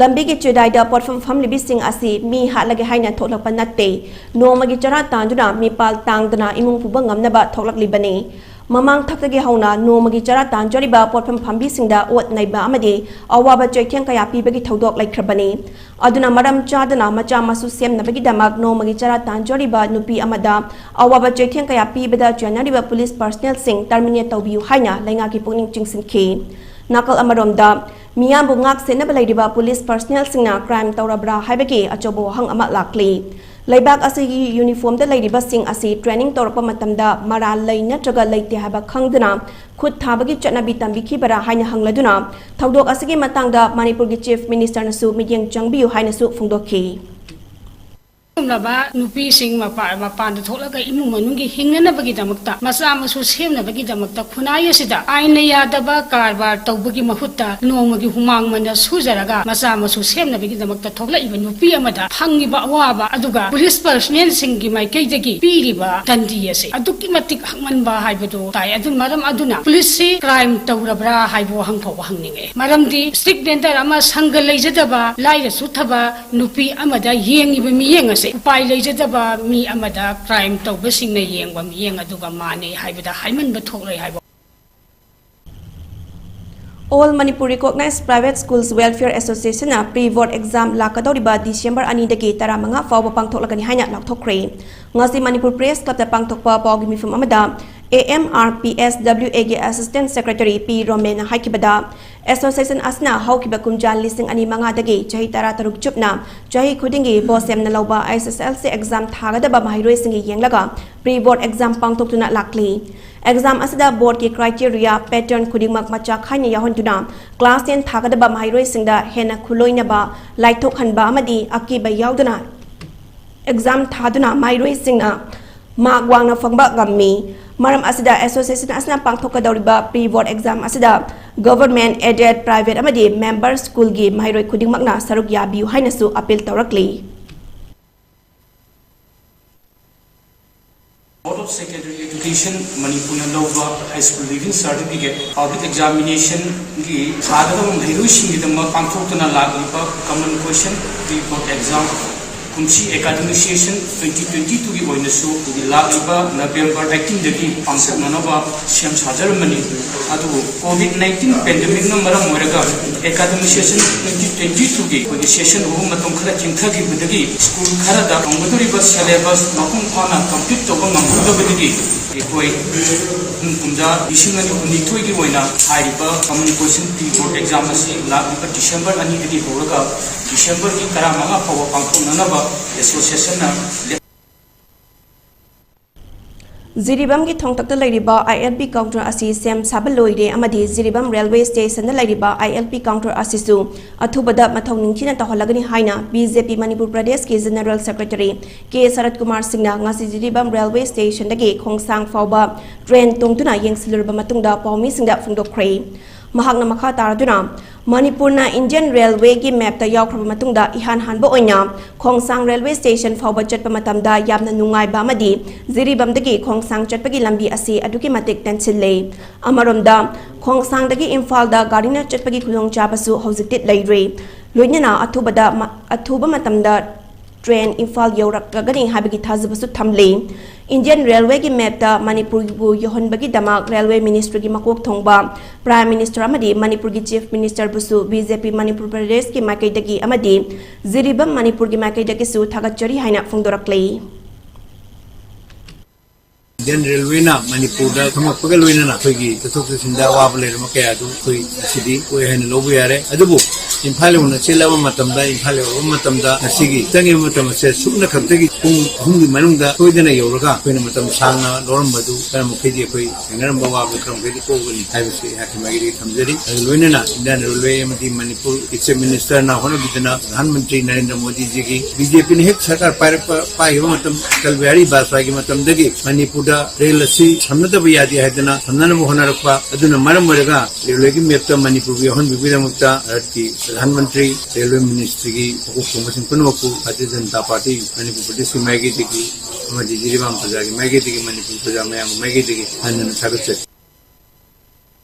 ꯂꯝꯕꯤꯒꯤ ꯆꯦꯗꯥꯏꯗ ꯄꯣꯠꯐꯝ ꯐꯝꯂꯤꯕꯤꯁꯤꯡ ꯑꯁꯤ ꯃꯤ ꯍꯥꯠꯂꯒꯦ ꯍꯥꯏꯅ ꯊꯣꯛꯂꯛꯄ ꯅꯠꯇꯦ, ꯅꯣꯡꯃꯒꯤ ꯆꯔꯥ ꯇꯥꯟꯗꯨꯅ ꯃꯤꯄꯥꯜ ꯇꯥꯡꯗꯅ ꯏꯃꯨꯡ ꯄꯨꯕ ꯉꯝꯅꯕ ꯊꯣꯛꯂꯛꯂꯤꯕꯅꯤ꯫ ꯃꯃꯥꯡ ꯊꯛꯇꯒꯤ ꯍꯧꯅ ꯅꯣꯡꯃꯒꯤ ꯆꯔꯥ ꯇꯥꯟꯖꯔꯤꯕ ꯄꯣꯠꯐꯝ ꯐꯝꯕꯤꯁꯤꯡꯗ ꯑꯣꯠ ꯅꯩꯕ ꯑꯃꯗꯤ ꯑꯋꯥꯕ ꯆꯩꯊꯦꯡ ꯀꯌꯥ ꯄꯤꯕꯒꯤ ꯊꯧꯗꯣꯛ ꯂꯩꯈ꯭ꯔꯕꯅꯤ꯫ ꯑꯗꯨꯅ ꯃꯔꯝ ꯆꯥꯗꯅ ꯃꯆꯥ ꯃꯁꯨ ꯁꯦꯝꯅꯕꯒꯤꯗꯃꯛ ꯅꯣꯡꯃꯒꯤ ꯆꯔꯥ ꯇꯥꯟꯖꯔꯤꯕ ꯅꯨꯄꯤ ꯑꯃꯗ ꯑꯋꯥꯕ ꯆꯩꯊꯦꯡ ꯀꯌꯥ ꯄꯤꯕꯗ ꯆꯦꯟꯅꯔꯤꯕ ꯄꯨꯂꯤꯁ ꯄꯔꯁꯅꯦꯜꯁꯤꯡ ꯇꯔꯃꯤꯅꯦꯠ ꯇꯧꯕꯤꯌꯨ ꯍꯥꯏꯅ ꯂꯩꯉꯥꯛꯀꯤ ꯄꯨꯛꯅꯤꯡ ꯆꯤꯡꯁꯤꯟꯈꯤ꯫ ꯅꯥꯀꯜ ꯑꯃꯔꯣꯝꯗ, ꯃꯤꯌꯥꯝꯕꯨ ꯉꯥꯛ ꯁꯦꯟꯅꯕ ꯂꯩꯔꯤꯕ ꯄꯨꯂꯤꯁ ꯄꯔꯁꯅꯦꯜꯁꯤꯡꯅ ꯀ꯭ꯔꯥꯏꯝ ꯇꯧꯔꯕ꯭ꯔꯥ ꯍꯥꯏꯕꯒꯤ ꯑꯆꯧꯕ ꯋꯥꯍꯪ ꯑꯃ ꯂꯥꯛꯂꯤ꯫ ꯂꯩꯕꯥꯛ ꯑꯁꯤꯒꯤ ꯌꯨꯅꯤꯐꯣꯔꯝꯗ ꯂꯩꯔꯤꯕꯁꯤꯡ ꯑꯁꯤ ꯇ꯭ꯔꯦꯅꯤꯡ ꯇꯧꯔꯛꯄ ꯃꯇꯝꯗ ꯃꯔꯥꯜ ꯂꯩ ꯅꯠꯇ꯭ꯔꯒ ꯂꯩꯇꯦ ꯍꯥꯏꯕ ꯈꯪꯗꯨꯅ ꯈꯨꯠ ꯊꯥꯕꯒꯤ ꯆꯠꯅꯕꯤ ꯇꯝꯕꯤꯈꯤꯕꯔꯥ ꯍꯥꯏꯅ ꯍꯪꯂꯗꯨꯅ, ꯊꯧꯗꯣꯛ ꯑꯁꯤꯒꯤ ꯃꯇꯥꯡꯗ ꯃꯅꯤꯄꯨꯔꯒꯤ ꯆꯤꯐ ꯃꯤꯅꯤꯁꯇꯔꯅꯁꯨ ꯃꯤꯠꯌꯦꯡ ꯆꯪꯕꯤꯌꯨ ꯍꯥꯏꯅꯁꯨ ꯐꯣꯡꯗꯣꯛꯈꯤ꯫ ꯑꯗꯨꯒꯨꯝꯂꯕ ꯅꯨꯄꯤꯁꯤꯡ ꯃꯄꯥ-, ꯃꯄꯥꯟꯗ ꯊꯣꯛꯂꯒ ꯏꯃꯨꯡ ꯃꯅꯨꯡꯒꯤ ꯍꯤꯡꯅꯅꯕꯒꯤꯗꯃꯛꯇ, ꯃꯆꯥ ꯃꯁꯨ ꯁꯦꯝꯅꯕꯒꯤꯗꯃꯛꯇ ꯈꯨꯟꯅꯥꯏ ꯑꯁꯤꯗ ꯑꯥꯏꯟꯅ ꯌꯥꯗꯕ ꯀꯔꯕꯥꯔ ꯇꯧꯕꯒꯤ ꯃꯍꯨꯠꯇ ꯅꯣꯡꯃꯒꯤ ꯍꯨꯃꯥꯡ ꯃꯟꯅ ꯁꯨꯖꯔꯒ ꯃꯆꯥ ꯃꯁꯨ ꯁꯦꯝꯅꯕꯒꯤꯗꯃꯛꯇ ꯊꯣꯛꯂꯛꯏꯕ ꯅꯨꯄꯤ ꯑꯃꯗ ꯐꯪꯉꯤꯕ ꯑꯋꯥꯕ, ꯑꯗꯨꯒ ꯄꯨꯂꯤꯁ ꯄꯔꯁꯅꯦꯜꯁꯤꯡꯒꯤ ꯃꯥꯏꯀꯩꯗꯒꯤ ꯄꯤꯔꯤꯕ ꯗꯟꯗꯤ ꯑꯁꯤ ꯑꯗꯨꯛꯀꯤ ꯃꯇꯤꯛ ꯍꯛꯃꯟꯕ ꯍꯥꯏꯕꯗꯨ ꯇꯥꯏ꯫ ꯑꯗꯨꯅ ꯃꯔꯝ ꯑꯗꯨꯅ ꯄꯨꯂꯤꯁꯁꯤ ꯀ꯭ꯔꯥꯏꯝ ꯇꯧꯔꯕ꯭ꯔꯥ ꯍꯥꯏꯕ ꯋꯥꯍꯪ ꯐꯥꯎꯕ ꯍꯪꯅꯤꯡꯉꯛꯑꯦ꯫ ꯃꯔꯝꯗꯤ ꯁ꯭ꯇ꯭ꯔꯤꯛ ꯂꯦꯟꯗꯔ ꯑꯃ, ꯁꯪꯒ ꯂꯩꯖꯗꯕ, ꯂꯥꯏꯔ ꯁꯨꯊꯕ ꯅꯨꯄꯤ ꯑꯃꯗ ꯌꯦꯡꯉꯤꯕ ꯃꯤꯠꯌꯦꯡ ꯑꯁꯦ ꯎꯄꯥꯏ ꯂꯩꯖꯗꯕ ꯃꯤ ꯑꯃꯗ ꯀ꯭ꯔꯥꯏꯝ ꯇꯧꯕꯁꯤꯡꯅ ꯌꯦꯡꯕ ꯃꯤꯠꯌꯦꯡ ꯑꯗꯨꯒ ꯃꯥꯟꯅꯩ ꯍꯥꯏꯕꯗ ꯍꯥꯏꯃꯟꯕ ꯊꯣꯛꯂꯣꯏ ꯍꯥꯏꯕ꯫ All Manipur Recognized Private Schools Welfare Association ꯅ pre board exam ꯂꯥꯛꯀꯗꯧꯔꯤꯕ ꯗꯤꯁꯦꯝꯕꯔ ꯑꯅꯤꯗꯒꯤ ꯇꯔꯥꯃꯉꯥ ꯐꯥꯎꯕ ꯄꯥꯡꯊꯣꯛꯂꯒꯅꯤ ꯍꯥꯏꯅ ꯂꯥꯎꯊꯣꯛꯈ꯭ꯔꯦ꯫ ꯉꯁꯤ ꯃꯅꯤꯄꯨꯔ ꯄ꯭ꯔꯦꯁ ꯀ꯭ꯂꯕꯇ ꯄꯥꯡꯊꯣꯛꯄ ꯄꯥꯎꯒꯤ ꯃꯤꯐꯝ ꯑꯃꯗ A M R P S W A ꯒꯤ Assistant Secretary P ꯔꯣꯃꯦꯟꯅ ꯍꯥꯏꯈꯤꯕꯗ, ꯑꯦꯁꯣꯁꯤꯌꯦꯁꯟ ꯑꯁꯤꯅ ꯍꯧꯈꯤꯕ ꯀꯨꯝꯖꯥ ꯂꯤꯁꯤꯡ ꯑꯅꯤ ꯃꯉꯥꯗꯒꯤ ꯆꯍꯤ ꯇꯔꯥꯇꯔꯨꯛ ꯆꯨꯞꯅ ꯆꯍꯤ ꯈꯨꯗꯤꯡꯒꯤ ꯕꯣꯁꯦꯝꯅ ꯂꯧꯕ H S L C exam ꯊꯥꯒꯗꯕ ꯃꯍꯩꯔꯣꯏꯁꯤꯡꯒꯤ ꯌꯦꯡꯂꯒ pre board exam ꯄꯥꯡꯊꯣꯛꯇꯨꯅ ꯂꯥꯛꯂꯤ꯫ Exam ꯑꯁꯤꯗ ꯕꯣꯔꯗꯀꯤ criteria, pattern ꯈꯨꯗꯤꯡꯃꯛ ꯃꯆꯥ ꯈꯥꯏꯅ ꯌꯥꯎꯍꯟꯗꯨꯅ class ten ꯊꯥꯒꯗꯕ ꯃꯍꯩꯔꯣꯏꯁꯤꯡꯗ ꯍꯦꯟꯅ ꯈꯨꯂꯣꯏꯅꯕ, ꯂꯥꯏꯊꯣꯛꯍꯟꯕ ꯑꯃꯗꯤ ꯑꯀꯤꯕ ꯌꯥꯎꯗꯅ exam ꯊꯥꯗꯨꯅ ꯃꯍꯩꯔꯣꯏꯁꯤꯡꯅ mark ꯋꯥꯡꯅ ꯐꯪꯕ ꯉꯝꯃꯤ꯫ ꯃꯔꯝ ꯑꯁꯤꯗ, ꯑꯦꯁꯣꯁꯤꯌꯦꯁꯟ ꯑꯁꯤꯅ ꯄꯥꯡꯊꯣꯛꯀꯗꯧꯔꯤꯕ pre board exam ꯑꯁꯤꯗ government, aided, private ꯑꯃꯗꯤ member school ꯒꯤ ꯃꯍꯩꯔꯣꯏ ꯈꯨꯗꯤꯡꯃꯛꯅ ꯁꯔꯨꯛ ꯌꯥꯕꯤꯌꯨ ꯍꯥꯏꯅꯁꯨ appeal ꯇꯧꯔꯛꯂꯤ꯫ Board of Secondary Education ꯃꯅꯤꯄꯨꯔꯅ ꯂꯧꯕ high school leaving certificate public examination ꯒꯤ ꯊꯥꯒꯗꯕ ꯃꯍꯩꯔꯣꯏꯁꯤꯡꯒꯤꯗꯃꯛ ꯄꯥꯡꯊꯣꯛꯇꯨꯅ ꯂꯥꯛꯂꯤꯕ common question pre-board exam ꯀꯨꯝꯁꯤ academic session twenty twenty two ꯒꯤ ꯑꯣꯏꯅꯁꯨ ꯑꯩꯈꯣꯏꯒꯤ ꯂꯥꯛꯂꯤꯕ November eighteen ꯗꯒꯤ ꯄꯥꯡꯊꯣꯛꯅꯅꯕ ꯁꯦꯝ ꯁꯥꯖꯔꯝꯕꯅꯤ꯫ ꯑꯗꯨꯕꯨ COVID nineteen pandemic ꯅ ꯃꯔꯝ ꯑꯣꯏꯔꯒ academic session twenty twenty two ꯒꯤ ꯑꯩꯈꯣꯏꯒꯤ session ꯍꯧꯕ ꯃꯇꯝ ꯈꯔ ꯊꯦꯡꯊꯈꯤꯕꯗꯒꯤ school ꯈꯔꯗ ꯇꯝꯒꯗꯧꯔꯤꯕ syllabus ꯃꯄꯨꯡ ꯐꯥꯅ complete ꯇꯧꯕ ꯉꯝꯍꯧꯗꯕꯗꯒꯤ ꯑꯩꯈꯣꯏ ꯀꯨꯝꯖꯥ ꯂꯤꯁꯤꯡ ꯑꯅꯤ ꯀꯨꯟꯅꯤꯊꯣꯏꯒꯤ ꯑꯣꯏꯅ ꯍꯥꯏꯔꯤꯕ common question pre-board exam ꯑꯁꯤ ꯂꯥꯛꯂꯤꯕ December ꯑꯅꯤꯗꯒꯤ ꯍꯧꯔꯒ December ꯒꯤ ꯇꯔꯥꯃꯉꯥ ꯐꯥꯎꯕ ꯄꯥꯡꯊꯣꯛꯅꯅꯕ association ꯅ ꯖꯤꯔꯤꯕꯥꯝꯒꯤ ꯊꯣꯡꯇꯛꯇ ꯂꯩꯔꯤꯕ ILP counter ꯑꯁꯤ ꯁꯦꯝ ꯁꯥꯕ ꯂꯣꯏꯔꯦ ꯑꯃꯗꯤ ꯖꯤꯔꯤꯕꯥꯝ railway station ꯗ ꯂꯩꯔꯤꯕ ILP counter ꯑꯁꯤꯁꯨ ꯑꯊꯨꯕꯗ ꯃꯊꯧ ꯅꯤꯡꯊꯤꯅ ꯇꯧꯍꯜꯂꯒꯅꯤ ꯍꯥꯏꯅ BJP ꯃꯅꯤꯄꯨꯔ ꯄ꯭ꯔꯗꯦꯁꯀꯤ General Secretary ꯀꯦ ꯁꯔꯠ ꯀꯨꯃꯥꯔ ꯁꯤꯡꯅ ꯉꯁꯤ ꯖꯤꯔꯤꯕꯥꯝ railway station ꯗꯒꯤ ꯈꯣꯡꯁꯥꯡ ꯐꯥꯎꯕ train ꯇꯣꯡꯗꯨꯅ ꯌꯦꯡꯁꯤꯜꯂꯨꯔꯕ ꯃꯇꯨꯡꯗ ꯄꯥꯎꯃꯤꯁꯤꯡꯗ ꯐꯣꯡꯗꯣꯛꯈ꯭ꯔꯦ꯫ ꯃꯍꯥꯛꯅ ꯃꯈꯥ ꯇꯥꯔꯗꯨꯅ, ꯃꯅꯤꯄꯨꯔꯅ Indian Railway ꯒꯤ map ꯇ ꯌꯥꯎꯈ꯭ꯔꯕ ꯃꯇꯨꯡꯗ ꯏꯍꯥꯟ ꯍꯥꯟꯕ ꯑꯣꯏꯅ ꯈꯣꯡꯁꯥꯡ railway station ꯐꯥꯎꯕ ꯆꯠꯄ ꯃꯇꯝꯗ ꯌꯥꯝꯅ ꯅꯨꯡꯉꯥꯏꯕ ꯑꯃꯗꯤ ꯖꯤꯔꯤꯕꯥꯝꯗꯒꯤ ꯈꯣꯡꯁꯥꯡ ꯆꯠꯄꯒꯤ ꯂꯝꯕꯤ ꯑꯁꯤ ꯑꯗꯨꯛꯀꯤ ꯃꯇꯤꯛ ꯇꯦꯟꯁꯤꯜꯂꯦ꯫ ꯑꯃꯔꯣꯝꯗ, ꯈꯣꯡꯁꯥꯡꯗꯒꯤ ꯏꯝꯐꯥꯜꯗ ꯒꯥꯔꯤꯅ ꯆꯠꯄꯒꯤ ꯈꯨꯗꯣꯡꯆꯥꯕꯁꯨ ꯍꯧꯖꯤꯛꯇꯤ ꯂꯩꯔꯦ꯫ ꯂꯣꯏꯅꯅ ꯑꯊꯨꯕꯗ ꯃ-, ꯑꯊꯨꯕ ꯃꯇꯝꯗ train ꯏꯝꯐꯥꯜ ꯌꯧꯔꯛꯂꯒꯅꯤ ꯍꯥꯏꯕꯒꯤ ꯊꯥꯖꯕꯁꯨ ꯊꯝꯂꯤ꯫ Indian Railway ꯒꯤ map ꯇ ꯃꯅꯤꯄꯨꯔꯕꯨ ꯌꯧꯍꯟꯕꯒꯤꯗꯃꯛ railway ministry ꯒꯤ ꯃꯀꯣꯛ ꯊꯣꯡꯕ Prime Minister ꯑꯃꯗꯤ ꯃꯅꯤꯄꯨꯔꯒꯤ Chief Minister ꯕꯨꯁꯨ BJP ꯃꯅꯤꯄꯨꯔ ꯄ꯭ꯔꯗꯦꯁꯀꯤ ꯃꯥꯏꯀꯩꯗꯒꯤ ꯑꯃꯗꯤ ꯖꯤꯔꯤꯕꯥꯝ ꯃꯅꯤꯄꯨꯔꯒꯤ ꯃꯥꯏꯀꯩꯗꯒꯤꯁꯨ ꯊꯥꯒꯠꯆꯔꯤ ꯍꯥꯏꯅ ꯐꯣꯡꯗꯣꯔꯛꯂꯤ꯫ Indian Railway ꯅ ꯃꯅꯤꯄꯨꯔꯗ ꯊꯝꯃꯛꯄꯒ ꯂꯣꯏꯅꯅ ꯑꯩꯈꯣꯏꯒꯤ ꯆꯠꯊꯣꯛ ꯆꯠꯁꯤꯟꯗ ꯑꯋꯥꯕ ꯂꯩꯔꯝꯕ ꯀꯌꯥ ꯑꯗꯨ ꯑꯩꯈꯣꯏ ꯉꯁꯤꯗꯤ ꯑꯣꯏ ꯍꯥꯏꯅ ꯂꯧꯕ ꯌꯥꯔꯦ꯫ ꯑꯗꯨꯕꯨ ꯏꯝꯐꯥꯜ ꯌꯧꯅ ꯆꯦꯜꯂꯕ ꯃꯇꯝꯗ, ꯏꯝꯐꯥꯜ ꯌꯧꯔꯕ ꯃꯇꯝꯗ ꯉꯁꯤꯒꯤ ꯆꯪꯉꯤꯕ ꯃꯇꯝ ꯑꯁꯦ ꯁꯨꯞꯅ ꯈꯛꯇꯒꯤ ꯄꯨꯡ ꯑꯍꯨꯝꯒꯤ ꯃꯅꯨꯡꯗ ꯁꯣꯏꯗꯅ ꯌꯧꯔꯒ ꯑꯩꯈꯣꯏꯅ ꯃꯇꯝ ꯁꯥꯡꯅ ꯂꯧꯔꯝꯕꯗꯨ ꯈꯔ ꯃꯈꯩꯗꯤ ꯑꯩꯈꯣꯏ ꯊꯦꯡꯅꯔꯝꯕ ꯑꯋꯥꯕ ꯈꯔ ꯃꯈꯩꯗꯤ ꯀꯣꯛꯀꯅꯤ ꯍꯥꯏꯕꯁꯤ ꯑꯩꯍꯥꯛꯀꯤ ꯃꯥꯏꯀꯩꯗꯒꯤ ꯊꯝꯖꯔꯤ꯫ ꯑꯗꯨꯒ ꯂꯣꯏꯅꯅ Indian Railway ꯑꯃꯗꯤ ꯃꯅꯤꯄꯨꯔ Chief Minister ꯅ ꯍꯣꯠꯅꯕꯤꯗꯨꯅ ꯄ꯭ꯔꯙꯥꯟ ꯃꯟꯇ꯭ꯔꯤ ꯅꯔꯦꯟꯗ꯭ꯔ ꯃꯣꯗꯤꯖꯤꯒꯤ BJP ꯅ ꯍꯦꯛ ꯁꯔꯀꯥꯔ ꯄꯥꯏꯔꯛꯄ, ꯄꯥꯏꯈꯤꯕ ꯃꯇꯝ, ꯑꯇꯜ ꯕꯤꯍꯥꯔꯤ ꯕꯥꯖꯄꯥꯏꯒꯤ ꯃꯇꯝꯗꯒꯤ ꯃꯅꯤꯄꯨꯔꯗ ꯔꯦꯜ ꯑꯁꯤ ꯁꯝꯅꯗꯕ ꯌꯥꯗꯦ ꯍꯥꯏꯗꯅ ꯁꯝꯅꯅꯕ ꯍꯣꯠꯅꯔꯛꯄ ꯑꯗꯨꯅ ꯃꯔꯝ ꯑꯣꯏꯔꯒ ꯔꯦꯜꯋꯦꯒꯤ map ꯇ ꯃꯅꯤꯄꯨꯔꯕꯨ ꯌꯥꯎꯍꯟꯕꯤꯕꯒꯤꯗꯃꯛꯇ ꯚꯥꯔꯠꯀꯤ ꯄ꯭ꯔꯙꯥꯟ ꯃꯟꯇ꯭ꯔꯤ, ꯔꯦꯜꯋꯦ ꯃꯤꯅꯤꯁꯇ꯭ꯔꯤꯒꯤ ꯃꯀꯣꯛ ꯊꯣꯡꯕꯁꯤꯡ ꯄꯨꯝꯅꯃꯛꯄꯨ ꯚꯥꯔꯇꯤꯌ ꯖꯅꯇꯥ ꯄꯥꯔꯇꯤ ꯃꯅꯤꯄꯨꯔ ꯄ꯭ꯔꯗꯦꯁꯀꯤ ꯃꯥꯏꯀꯩꯗꯒꯤ ꯑꯃꯗꯤ ꯖꯤꯔꯤꯕꯥꯝ ꯄ꯭ꯔꯖꯥꯒꯤ ꯃꯥꯏꯀꯩꯗꯒꯤ, ꯃꯅꯤꯄꯨꯔ ꯄ꯭ꯔꯖꯥ ꯃꯌꯥꯝꯒꯤ ꯃꯥꯏꯀꯩꯗꯒꯤ ꯍꯟꯅ ꯍꯟꯅ ꯊꯥꯒꯠꯆꯔꯤ꯫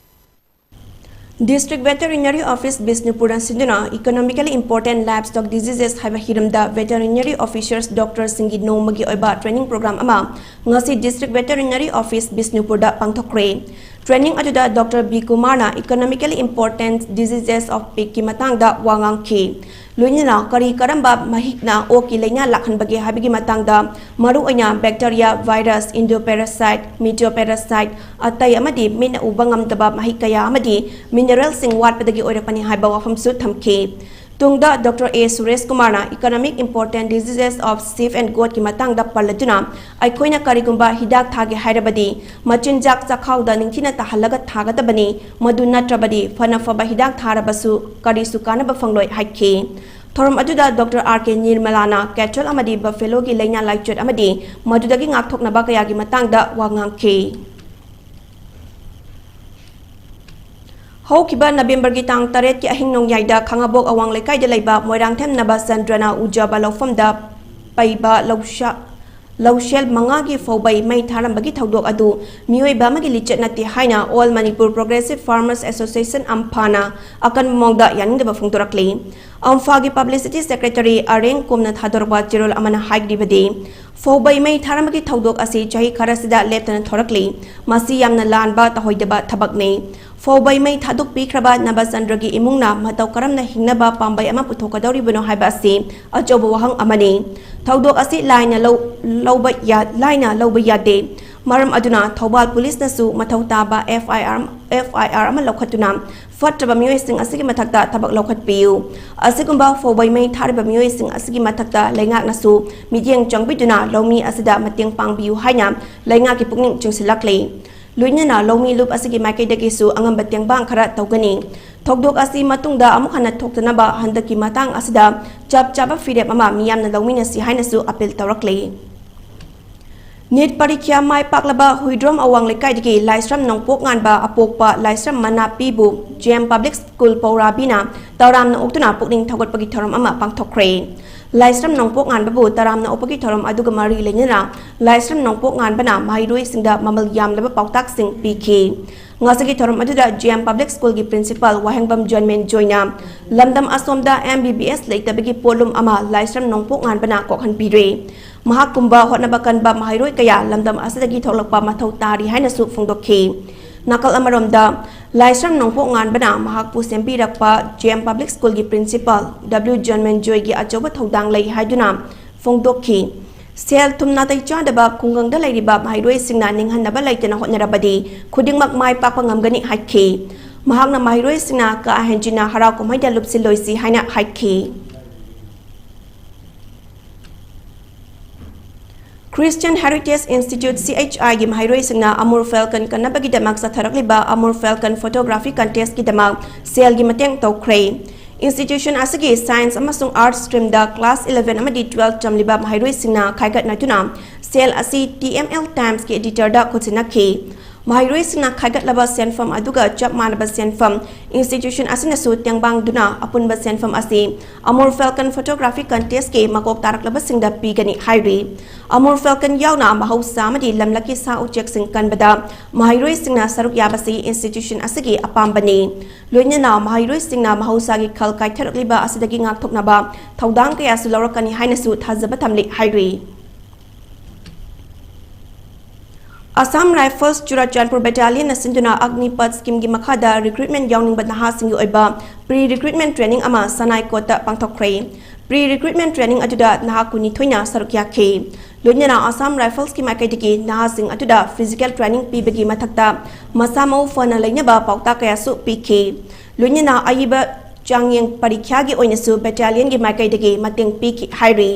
District Veterinary Office ꯕꯤꯁꯅꯨꯄꯨꯔꯅ ꯁꯤꯟꯗꯨꯅ Economically Important Livestock Diseases ꯍꯥꯏꯕ ꯍꯤꯔꯝꯗ Veterinary Officers Doctorꯁꯤꯡꯒꯤ ꯅꯣꯡꯃꯒꯤ ꯑꯣꯏꯕ training program ꯑꯃ ꯉꯁꯤ District Veterinary Office ꯕꯤꯁꯅꯨꯄꯨꯔꯗ ꯄꯥꯡꯊꯣꯛꯈ꯭ꯔꯦ꯫ Training ꯑꯗꯨꯗ Doctor ꯕꯤ ꯀꯨꯃꯥꯔꯅ Economically Important Diseases of Pigꯀꯤ ꯃꯇꯥꯡꯗ ꯋꯥ ꯉꯥꯡꯈꯤ꯫ ꯂꯣꯏꯅꯅ ꯀꯔꯤ ꯀꯔꯝꯕ ꯃꯍꯤꯛꯅ ꯑꯣꯛꯀꯤ ꯂꯥꯏꯅꯥ ꯂꯥꯛꯍꯟꯕꯒꯦ ꯍꯥꯏꯕꯒꯤ ꯃꯇꯥꯡꯗ, ꯃꯔꯨꯑꯣꯏꯅ bacteria, virus, endoparasite, meteoparasite, ꯑꯇꯩ ꯑꯃꯗꯤ ꯃꯤꯠꯅ ꯎꯕ ꯉꯝꯗꯕ ꯃꯍꯤꯛ ꯀꯌꯥ ꯑꯃꯗꯤ mineralꯁꯤꯡ ꯋꯥꯠꯄꯗꯒꯤ ꯑꯣꯏꯔꯛꯄꯅꯤ ꯍꯥꯏꯕ ꯋꯥꯐꯝꯁꯨ ꯊꯝꯈꯤ꯫ ꯇꯨꯡꯗ Doctor ꯑꯦ ꯁꯨꯔꯦꯁ ꯀꯨꯃꯥꯔꯅ Economic Important Diseases of Sheep and Goatꯀꯤ ꯃꯇꯥꯡꯗ ꯄꯜꯂꯗꯨꯅ, ꯑꯩꯈꯣꯏꯅ ꯀꯔꯤꯒꯨꯝꯕ ꯍꯤꯗꯥꯛ ꯊꯥꯒꯦ ꯍꯥꯏꯔꯕꯗꯤ ꯃꯆꯤꯟꯖꯥꯛ ꯆꯥꯛꯈꯥꯎꯗ ꯅꯤꯡꯊꯤꯅ ꯇꯥꯍꯜꯂꯒ ꯊꯥꯒꯗꯕꯅꯤ, ꯃꯗꯨ ꯅꯠꯇ꯭ꯔꯕꯗꯤ ꯐꯅ ꯐꯕ ꯍꯤꯗꯥꯛ ꯊꯥꯔꯕꯁꯨ ꯀꯔꯤꯁꯨ ꯀꯥꯟꯅꯕ ꯐꯪꯂꯣꯏ ꯍꯥꯏꯈꯤ꯫ ꯊꯧꯔꯝ ꯑꯗꯨꯗ Doctor ꯑꯥꯔ ꯀꯦ ꯅꯤꯔꯃꯂꯥꯅ cattle ꯑꯃꯗꯤ buffaloꯒꯤ ꯂꯥꯏꯅꯥ ꯂꯥꯏꯆꯠ ꯑꯃꯗꯤ ꯃꯗꯨꯗꯒꯤ ꯉꯥꯛꯊꯣꯛꯅꯕ ꯀꯌꯥꯒꯤ ꯃꯇꯥꯡꯗ ꯋꯥ ꯉꯥꯡꯈꯤ꯫ ꯍꯧꯈꯤꯕ ꯅꯕꯦꯝꯕꯔꯒꯤ ꯇꯥꯡ ꯇꯔꯦꯠꯀꯤ ꯑꯍꯤꯡ ꯅꯣꯡꯌꯥꯏꯗ ꯈꯥꯉꯕꯣꯛ ꯑꯋꯥꯡ ꯂꯩꯀꯥꯏꯗ ꯂꯩꯕ ꯃꯣꯏꯔꯥꯡꯊꯦꯝ ꯅꯕꯆꯟꯗ꯭ꯔꯅ ꯎꯖꯕ ꯂꯧꯐꯝꯗ ꯄꯩꯕ ꯂꯧꯁꯥ-, ꯂꯧꯁꯦꯜ ꯃꯉꯥꯒꯤ ꯐꯧꯕꯩ ꯃꯩ ꯊꯥꯔꯝꯕꯒꯤ ꯊꯧꯗꯣꯛ ꯑꯗꯨ ꯃꯤꯑꯣꯏꯕ ꯑꯃꯒꯤ ꯂꯤꯆꯠ ꯅꯠꯇꯦ ꯍꯥꯏꯅ All Manipur Progressive Farmers Association, ꯑꯝꯐꯥꯅ ꯑꯀꯟꯕ ꯃꯑꯣꯡꯗ ꯌꯥꯅꯤꯡꯗꯕ ꯐꯣꯡꯗꯣꯔꯛꯂꯤ꯫ ꯑꯝꯐꯥꯒꯤ publicity secretary ꯑꯔꯦꯡ ꯀꯣꯝꯅ ꯊꯥꯗꯣꯔꯛꯄ ꯆꯦꯔꯣꯜ ꯑꯃꯅ ꯍꯥꯏꯔꯤꯕꯗꯤ, ꯐꯧꯕꯩ ꯃꯩ ꯊꯥꯔꯝꯕꯒꯤ ꯊꯧꯗꯣꯛ ꯑꯁꯤ ꯆꯍꯤ ꯈꯔꯁꯤꯗ ꯂꯦꯞꯇꯅ ꯊꯣꯔꯛꯂꯤ꯫ ꯃꯁꯤ ꯌꯥꯝꯅ ꯂꯥꯟꯕ, ꯇꯧꯍꯩꯗꯕ ꯊꯕꯛꯅꯤ꯫ ꯐꯧꯕꯩ ꯃꯩ ꯊꯥꯗꯣꯛꯄꯤꯈ꯭ꯔꯕ ꯅꯕꯆꯟꯗ꯭ꯔꯒꯤ ꯏꯃꯨꯡꯅ ꯃꯇꯧ ꯀꯔꯝꯅ ꯍꯤꯡꯅꯕ ꯄꯥꯝꯕꯩ ꯑꯃ ꯄꯨꯊꯣꯛꯀꯗꯧꯔꯤꯕꯅꯣ ꯍꯥꯏꯕ ꯑꯁꯤ ꯑꯆꯧꯕ ꯋꯥꯍꯪ ꯑꯃꯅꯤ꯫ ꯊꯧꯗꯣꯛ ꯑꯁꯤ ꯂꯥꯏꯅ ꯂꯧ-, ꯂꯧꯕ ꯌꯥ-, ꯂꯥꯏꯅ ꯂꯧꯕ ꯌꯥꯗꯦ꯫ ꯃꯔꯝ ꯑꯗꯨꯅ ꯊꯧꯕꯥꯜ ꯄꯨꯂꯤꯁꯅꯁꯨ ꯃꯊꯧ ꯇꯥꯕ FIR, FIR ꯑꯃ ꯂꯧꯈꯠꯇꯨꯅ ꯐꯠꯇ꯭ꯔꯕ ꯃꯤꯑꯣꯏꯁꯤꯡ ꯑꯁꯤꯒꯤ ꯃꯊꯛꯇ ꯊꯕꯛ ꯂꯧꯈꯠꯄꯤꯌꯨ꯫ ꯑꯁꯤꯒꯨꯝꯕ ꯐꯧꯕꯩ ꯃꯩ ꯊꯥꯔꯤꯕ ꯃꯤꯑꯣꯏꯁꯤꯡ ꯑꯁꯤꯒꯤ ꯃꯊꯛꯇ ꯂꯩꯉꯥꯛꯅꯁꯨ ꯃꯤꯠꯌꯦꯡ ꯆꯪꯕꯤꯗꯨꯅ ꯂꯧꯃꯤ ꯑꯁꯤꯗ ꯃꯇꯦꯡ ꯄꯥꯡꯕꯤꯌꯨ ꯍꯥꯏꯅ ꯂꯩꯉꯥꯛꯀꯤ ꯄꯨꯛꯅꯤꯡ ꯆꯤꯡꯁꯤꯜꯂꯛꯂꯤ꯫ ꯂꯣꯏꯅꯅ ꯂꯧꯃꯤ ꯂꯨꯞ ꯑꯁꯤꯒꯤ ꯃꯥꯏꯀꯩꯗꯒꯤꯁꯨ ꯑꯉꯝꯕ ꯇꯦꯡꯕꯥꯡ ꯈꯔ ꯇꯧꯒꯅꯤ꯫ ꯊꯧꯗꯣꯛ ꯑꯁꯤ ꯃꯇꯨꯡꯗ ꯑꯃꯨꯛ ꯍꯟꯅ ꯊꯣꯛꯇꯅꯕ ꯍꯟꯗꯛꯀꯤ ꯃꯇꯥꯡ ꯑꯁꯤꯗ ꯆꯞ ꯆꯥꯕ ꯐꯤꯔꯦꯞ ꯑꯃ ꯃꯤꯌꯥꯝꯅ ꯂꯧꯃꯤꯟꯅꯁꯤ ꯍꯥꯏꯅꯁꯨ appeal ꯇꯧꯔꯛꯂꯤ꯫ ꯅꯤꯠ ꯄꯔꯤꯈ꯭ꯌꯥ ꯃꯥꯏ ꯄꯥꯛꯂꯕ ꯍꯨꯏꯗ꯭ꯔꯣꯝ ꯑꯋꯥꯡ ꯂꯩꯀꯥꯏꯗꯒꯤ ꯂꯥꯏꯁ꯭ꯔꯝ ꯅꯣꯡꯄꯣꯛ ꯉꯥꯟꯕ ꯑꯄꯣꯛꯄ ꯂꯥꯏꯁ꯭ꯔꯝ ꯃꯅꯥꯄꯤꯕꯨ ꯖꯤ ꯑꯦꯝ ꯄꯕ꯭ꯂꯤꯛ ꯁ꯭ꯀꯨꯜ ꯄꯧꯔꯥꯕꯤꯅ ꯇꯔꯥꯝꯅ ꯑꯣꯛꯇꯨꯅ ꯄꯨꯛꯅꯤꯡ ꯊꯧꯒꯠꯄꯒꯤ ꯊꯧꯔꯝ ꯑꯃ ꯄꯥꯡꯊꯣꯛꯈ꯭ꯔꯦ꯫ ꯂꯥꯏꯁ꯭ꯔꯝ ꯅꯣꯡꯄꯣꯛ ꯉꯥꯟꯕꯕꯨ ꯇꯔꯥꯝꯅ ꯑꯣꯛꯄꯒꯤ ꯊꯧꯔꯝ ꯑꯗꯨꯒ ꯃꯔꯤ ꯂꯩꯅꯅ ꯂꯥꯏꯁ꯭ꯔꯝ ꯅꯣꯡꯄꯣꯛ ꯉꯥꯟꯕꯅ ꯃꯍꯩꯔꯣꯏꯁꯤꯡꯗ ꯃꯃꯜ ꯌꯥꯝꯂꯕ ꯄꯥꯎꯇꯥꯛꯁꯤꯡ ꯄꯤꯈꯤ꯫ ꯉꯁꯤꯒꯤ ꯊꯧꯔꯝ ꯑꯗꯨꯗ ꯖꯤ ꯑꯦꯝ ꯄꯕ꯭ꯂꯤꯛ ꯁ꯭ꯀꯨꯜꯒꯤ ꯄ꯭ꯔꯤꯟꯁꯤꯄꯥꯜ ꯋꯥꯍꯦꯡꯕꯝ ꯖꯣꯟꯃꯦꯟ ꯖꯣꯏꯅ ꯂꯝꯗꯝ ꯑꯁꯣꯝꯗ ꯑꯦꯝ ꯕꯤ ꯕꯤ ꯑꯦꯁ ꯂꯩꯇꯕꯒꯤ ꯄꯣꯠꯂꯨꯝ ꯑꯃ ꯂꯥꯏꯁ꯭ꯔꯝ ꯅꯣꯡꯄꯣꯛ ꯉꯥꯟꯕꯅ ꯀꯣꯛꯍꯟꯕꯤꯔꯦ꯫ ꯃꯍꯥꯛꯀꯨꯝꯕ ꯍꯣꯠꯅꯕ ꯀꯟꯕ ꯃꯍꯩꯔꯣꯏ ꯀꯌꯥ ꯂꯝꯗꯝ ꯑꯁꯤꯗꯒꯤ ꯊꯣꯛꯂꯛꯄ ꯃꯊꯧ ꯇꯥꯔꯤ ꯍꯥꯏꯅꯁꯨ ꯐꯣꯡꯗꯣꯛꯈꯤ꯫ ꯅꯥꯀꯜ ꯑꯃꯔꯣꯝꯗ, ꯂꯥꯏꯁ꯭ꯔꯝ ꯅꯣꯡꯄꯣꯛ ꯉꯥꯟꯕꯅ ꯃꯍꯥꯛꯄꯨ ꯁꯦꯝꯕꯤꯔꯛꯄ ꯖꯤ ꯑꯦꯝ ꯄꯕ꯭ꯂꯤꯛ ꯁ꯭ꯀꯨꯜꯒꯤ ꯄ꯭ꯔꯤꯟꯁꯤꯄꯥꯜ ꯗꯕ꯭ꯂꯤꯎ ꯖꯣꯟꯃꯦꯟ ꯖꯣꯏꯒꯤ ꯑꯆꯧꯕ ꯊꯧꯗꯥꯡ ꯂꯩ ꯍꯥꯏꯗꯨꯅ ꯐꯣꯡꯗꯣꯛꯈꯤ꯫ ꯁꯦꯜ ꯊꯨꯝ ꯅꯥꯇꯩ ꯆꯥꯗꯕ ꯈꯨꯡꯒꯪꯗ ꯂꯩꯔꯤꯕ ꯃꯍꯩꯔꯣꯏꯁꯤꯡꯅ ꯅꯤꯡꯍꯟꯅꯕ ꯂꯩꯇꯅ ꯍꯣꯠꯅꯔꯕꯗꯤ ꯈꯨꯗꯤꯡꯃꯛ ꯃꯥꯏ ꯄꯥꯛꯄ ꯉꯝꯒꯅꯤ ꯍꯥꯏꯈꯤ꯫ ꯃꯍꯥꯛꯅ ꯃꯍꯩꯔꯣꯏꯁꯤꯡꯅ ꯀꯥ ꯍꯦꯟꯖꯤꯟꯅ ꯍꯔꯥꯎ ꯀꯨꯝꯍꯩꯗ ꯂꯨꯞꯁꯤꯜꯂꯣꯏꯁꯤ ꯍꯥꯏꯅ ꯍꯥꯏꯈꯤ꯫ Christian Heritage Institute, C H I ꯒꯤ ꯃꯍꯩꯔꯣꯏꯁꯤꯡꯅ ꯑꯃꯨꯔ ꯐꯦꯜꯀꯟ ꯀꯟꯅꯕꯒꯤꯗꯃꯛ ꯆꯠꯊꯔꯛꯂꯤꯕ ꯑꯃꯨꯔ ꯐꯦꯜꯀꯟ ꯐꯣꯇꯣꯒ꯭ꯔꯥꯐꯤ ꯀꯟꯇꯦꯁꯀꯤꯗꯃꯛ ꯁꯦꯜꯒꯤ ꯃꯇꯦꯡ ꯇꯧꯈ꯭ꯔꯦ꯫ ꯏꯟꯁꯇꯤꯇ꯭ꯌꯨꯁꯟ ꯑꯁꯤꯒꯤ ꯁꯥꯏꯟꯁ ꯑꯃꯁꯨꯡ ꯑꯥꯔꯠꯁ ꯁ꯭ꯇ꯭ꯔꯤꯝꯗ ꯀ꯭ꯂꯥꯁ eleven ꯑꯃꯗꯤ twelve ꯇꯝꯂꯤꯕ ꯃꯍꯩꯔꯣꯏꯁꯤꯡꯅ ꯈꯥꯏꯒꯠꯅꯗꯨꯅ ꯁꯦꯜ ꯑꯁꯤ T M L Times ꯀꯤ editor ꯗ ꯈꯨꯠꯁꯤꯟꯅꯈꯤ꯫ ꯃꯍꯩꯔꯣꯏꯁꯤꯡꯅ ꯈꯥꯏꯒꯠꯂꯕ ꯁꯦꯟꯐꯝ ꯑꯗꯨꯒ ꯆꯞ ꯃꯥꯟꯅꯕ ꯁꯦꯟꯐꯝ ꯏꯟꯁꯇꯤꯇ꯭ꯌꯨꯁꯟ ꯑꯁꯤꯅꯁꯨ ꯇꯦꯡꯕꯥꯡꯗꯨꯅ ꯑꯄꯨꯟꯕ ꯁꯦꯟꯐꯝ ꯑꯁꯤ ꯑꯃꯨꯔ ꯐꯦꯜꯀꯟ ꯐꯣꯇꯣꯒ꯭ꯔꯥꯐꯤ ꯀꯟꯇꯦꯁꯀꯤ ꯃꯀꯣꯛ ꯇꯥꯔꯛꯂꯕꯁꯤꯡꯗ ꯄꯤꯒꯅꯤ ꯍꯥꯏꯔꯤ꯫ ꯑꯃꯨꯔ ꯐꯦꯜꯀꯟ ꯌꯥꯎꯅ ꯃꯍꯧꯁꯥ ꯑꯃꯗꯤ ꯂꯝꯂꯛꯀꯤ ꯁꯥ ꯎꯆꯦꯛꯁꯤꯡ ꯀꯟꯕꯗ ꯃꯍꯩꯔꯣꯏꯁꯤꯡꯅ ꯁꯔꯨꯛ ꯌꯥꯕꯁꯤ ꯏꯟꯁꯇꯤꯇ꯭ꯌꯨꯁꯟ ꯑꯁꯤꯒꯤ ꯑꯄꯥꯝꯕꯅꯤ꯫ ꯂꯣꯏꯅꯅ ꯃꯍꯩꯔꯣꯏꯁꯤꯡꯅ ꯃꯍꯧꯁꯥꯒꯤ ꯈꯜ ꯀꯥꯏꯊꯔꯛꯂꯤꯕ ꯑꯁꯤꯗꯒꯤ ꯉꯥꯛꯊꯣꯛꯅꯕ ꯊꯧꯗꯥꯡ ꯀꯌꯥꯁꯨ ꯂꯧꯔꯛꯀꯅꯤ ꯍꯥꯏꯅꯁꯨ ꯊꯥꯖꯕ ꯊꯝꯂꯤ ꯍꯥꯏꯔꯤ꯫ Assam Rifles ꯆꯨꯔꯥꯆꯥꯟꯄꯨꯔ Battalionꯅ ꯁꯤꯟꯗꯨꯅ ꯑꯒꯅꯤꯄꯊ ꯁ꯭ꯀꯤꯝꯒꯤ ꯃꯈꯥꯗ ꯔꯤꯀ꯭ꯔꯨꯠꯃꯦꯟ ꯌꯥꯎꯅꯤꯡꯕ ꯅꯍꯥꯁꯤꯡꯒꯤ ꯑꯣꯏꯕ ꯄ꯭ꯔꯤ ꯔꯤꯀ꯭ꯔꯨꯠꯃꯦꯟ ꯇ꯭ꯔꯦꯅꯤꯡ ꯑꯃ ꯁꯅꯥꯏꯀꯣꯠꯇ ꯄꯥꯡꯊꯣꯛꯈ꯭ꯔꯦ꯫ ꯄ꯭ꯔꯤ ꯔꯤꯀ꯭ꯔꯨꯠꯃꯦꯟ ꯇ꯭ꯔꯦꯅꯤꯡ ꯑꯗꯨꯗ ꯅꯍꯥ ꯀꯨꯟꯅꯤꯊꯣꯏꯅ ꯁꯔꯨꯛ ꯌꯥꯈꯤ꯫ ꯂꯣꯏꯅꯅ ꯑꯁꯥꯝ ꯔꯥꯏꯐꯜꯁꯀꯤ ꯃꯥꯏꯀꯩꯗꯒꯤ ꯅꯍꯥꯁꯤꯡ ꯑꯗꯨꯗ ꯐꯤꯖꯤꯀꯦꯜ ꯇ꯭ꯔꯦꯅꯤꯡ ꯄꯤꯕꯒꯤ ꯃꯊꯛꯇ ꯃꯁꯥ ꯃꯎ ꯐꯅ ꯂꯩꯅꯕ ꯄꯥꯎꯇꯥꯛ ꯀꯌꯥꯁꯨ ꯄꯤꯈꯤ꯫ ꯂꯣꯏꯅꯅ ꯑꯏꯕ ꯆꯥꯡꯌꯦꯡ ꯄꯔꯤꯈ꯭ꯌꯥꯒꯤ ꯑꯣꯏꯅꯁꯨ ꯕꯦꯇꯥꯂꯤꯌꯟꯒꯤ ꯃꯥꯏꯀꯩꯗꯒꯤ ꯃꯇꯦꯡ ꯄꯤꯈꯤ ꯍꯥꯏꯔꯤ꯫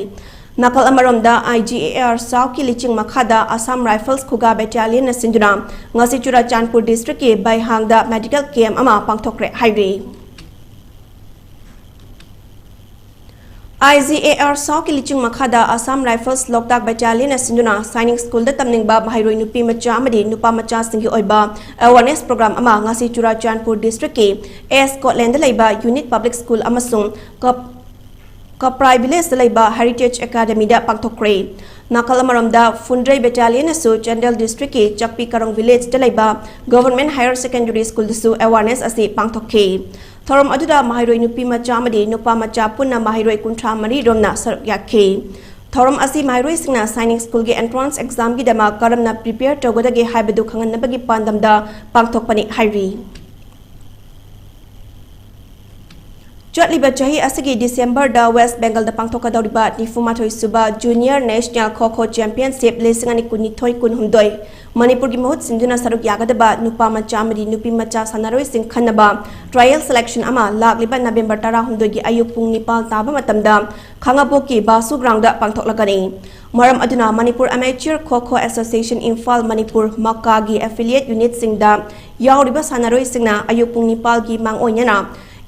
ꯅꯥꯀꯜ ꯑꯃꯔꯣꯝꯗ, I G A R ꯁꯥꯎꯀꯤ ꯂꯤꯆꯤꯡ ꯃꯈꯥꯗ ꯑꯁꯥꯝ ꯔꯥꯏꯐꯜꯁ ꯈꯨꯒꯥ ꯕꯦꯇꯥꯂꯤꯌꯟꯅ ꯁꯤꯟꯗꯨꯅ ꯉꯁꯤ ꯆꯨꯔꯥꯆꯥꯟꯄꯨꯔ ꯗꯤꯁꯇ꯭ꯔꯤꯛꯀꯤ ꯕꯩꯍꯥꯡꯗ ꯃꯦꯗꯤꯀꯦꯜ ꯀꯦꯝꯞ ꯑꯃ ꯄꯥꯡꯊꯣꯛꯈ꯭ꯔꯦ ꯍꯥꯏꯔꯤ꯫ ꯑꯥꯏ ꯖꯤ ꯑꯦ ꯑꯥꯔ ꯁꯥꯎꯀꯤ ꯂꯤꯆꯤꯡ ꯃꯈꯥꯗ ꯑꯁꯥꯝ ꯔꯥꯏꯐꯜꯁ ꯂꯣꯛꯇꯥꯛ ꯕꯦꯇꯥꯂꯤꯌꯟꯅ ꯁꯤꯟꯗꯨꯅ ꯁꯥꯏꯅꯤꯡ ꯁ꯭ꯀꯨꯜꯗ ꯇꯝꯅꯤꯡꯕ ꯃꯍꯩꯔꯣꯏ ꯅꯨꯄꯤ ꯃꯆꯥ ꯑꯃꯗꯤ ꯅꯨꯄꯥ ꯃꯆꯥꯁꯤꯡꯒꯤ ꯑꯣꯏꯕ ꯑꯦꯋꯥꯔꯅꯦꯁ ꯄ꯭ꯔꯣꯒ꯭ꯔꯥꯝ ꯑꯃ ꯉꯁꯤ ꯆꯨꯔꯥꯆꯥꯟꯄꯨꯔ ꯗꯤꯁꯇ꯭ꯔꯤꯛꯀꯤ ꯑꯦꯁ ꯀꯣꯠꯂꯦꯟꯗ ꯂꯩꯕ ꯌꯨꯅꯤꯠ ꯄꯕ꯭ꯂꯤꯛ ꯁ꯭ꯀꯨꯜ ꯑꯃꯁꯨꯡ ꯀꯞ-, ꯀꯞꯔꯥꯏ ꯚꯤꯂꯦꯖꯇ ꯂꯩꯕ ꯍꯦꯔꯤꯇꯦꯖ ꯑꯦꯀꯥꯗꯃꯤꯗ ꯄꯥꯡꯊꯣꯛꯈ꯭ꯔꯦ꯫ ꯅꯥꯀꯜ ꯑꯃꯔꯣꯝꯗ ꯐꯨꯟꯗ꯭ꯔꯩ ꯕꯦꯇꯥꯂꯤꯌꯟꯅꯁꯨ ꯆꯥꯟꯗꯦꯜ ꯗꯤꯁꯇ꯭ꯔꯤꯛꯀꯤ ꯆꯛꯄꯤ ꯀꯥꯔꯣꯡ ꯚꯤꯂꯦꯖꯇ ꯂꯩꯕ ꯒꯚꯔꯟꯃꯦꯟꯠ ꯍꯥꯌꯔ ꯁꯦꯀꯦꯟꯗꯔꯤ ꯁ꯭ꯀꯨꯜꯗꯁꯨ ꯑꯦꯋꯥꯔꯅꯦꯁ ꯑꯁꯤ ꯄꯥꯡꯊꯣꯛꯈꯤ꯫ ꯊꯧꯔꯝ ꯑꯗꯨꯗ ꯃꯍꯩꯔꯣꯏ ꯅꯨꯄꯤ ꯃꯆꯥ ꯑꯃꯗꯤ ꯅꯨꯄꯥ ꯃꯆꯥ ꯄꯨꯟꯅ ꯃꯍꯩꯔꯣꯏ ꯀꯨꯟꯊ꯭ꯔꯥ ꯃꯔꯤ ꯔꯣꯝꯅ ꯁꯔꯨꯛ ꯌꯥꯈꯤ꯫ ꯊꯧꯔꯝ ꯑꯁꯤ ꯃꯍꯩꯔꯣꯏꯁꯤꯡꯅ ꯁꯥꯏꯅꯤꯡ ꯁ꯭ꯀꯨꯜꯒꯤ ꯑꯦꯟꯇ꯭ꯔꯥꯟꯁ ꯑꯦꯛꯖꯥꯝꯒꯤꯗꯃꯛ ꯀꯔꯝꯅ ꯄ꯭ꯔꯤꯄꯦꯌꯔ ꯇꯧꯒꯗꯒꯦ ꯍꯥꯏꯕꯗꯨ ꯈꯪꯍꯟꯅꯕꯒꯤ ꯄꯥꯟꯗꯝꯗ ꯄꯥꯡꯊꯣꯛꯄꯅꯤ ꯍꯥꯏꯔꯤ꯫ ꯆꯠꯂꯤꯕ ꯆꯍꯤ ꯑꯁꯤꯒꯤ ꯗꯤꯁꯦꯝꯕꯔꯗ ꯋꯦꯁ ꯕꯦꯡꯒꯜꯗ ꯄꯥꯡꯊꯣꯛꯀꯗꯧꯔꯤꯕ ꯅꯤꯐꯨ ꯃꯥꯊꯣꯏ ꯁꯨꯕ ꯖꯨꯅꯤꯌꯔ ꯅꯦꯁꯅꯦꯜ ꯈꯣ ꯈꯣ ꯆꯦꯝꯄꯤꯌꯟꯁꯤꯞ ꯂꯤꯁꯤꯡ ꯑꯅꯤ ꯀꯨꯟꯅꯤꯊꯣꯏ ꯀꯨꯟꯍꯨꯝꯗꯣꯏ ꯃꯅꯤꯄꯨꯔꯒꯤ ꯃꯍꯨꯠ ꯁꯤꯟꯗꯨꯅ ꯁꯔꯨꯛ ꯌꯥꯒꯗꯕ ꯅꯨꯄꯥ ꯃꯆꯥ ꯑꯃꯗꯤ ꯅꯨꯄꯤ ꯃꯆꯥ ꯁꯥꯟꯅꯔꯣꯏꯁꯤꯡ ꯈꯟꯅꯕ ꯇ꯭ꯔꯥꯏꯌꯦꯜ ꯁꯦꯂꯦꯛꯁꯟ ꯑꯃ ꯂꯥꯛꯂꯤꯕ ꯅꯕꯦꯝꯕꯔ ꯇꯔꯥꯍꯨꯝꯗꯣꯏꯒꯤ ꯑꯌꯨꯛ ꯄꯨꯡ ꯅꯤꯄꯥꯜ ꯇꯥꯕ ꯃꯇꯝꯗ ꯈꯥꯉꯕꯣꯛꯀꯤ ꯕꯥꯁꯨ ꯒ꯭ꯔꯥꯎꯟꯗ ꯄꯥꯡꯊꯣꯛꯂꯒꯅꯤ꯫ ꯃꯔꯝ ꯑꯗꯨꯅ ꯃꯅꯤꯄꯨꯔ ꯑꯃꯦꯆꯔ ꯈꯣ ꯈꯣ ꯑꯦꯁꯣꯁꯤꯌꯦꯁꯟ ꯏꯝꯐꯥꯜ, ꯃꯅꯤꯄꯨꯔ, ꯃꯀꯥꯒꯤ ꯑꯦꯐꯤꯂꯤꯌꯦꯠ ꯌꯨꯅꯤꯠꯁꯤꯡꯗ ꯌꯥꯎꯔꯤꯕ ꯁꯥꯟꯅꯔꯣꯏꯁꯤꯡꯅ ꯑꯌꯨꯛ ꯄꯨꯡ ꯅꯤꯄꯥꯜꯒꯤ ꯃꯥꯡꯑꯣꯏꯅꯅ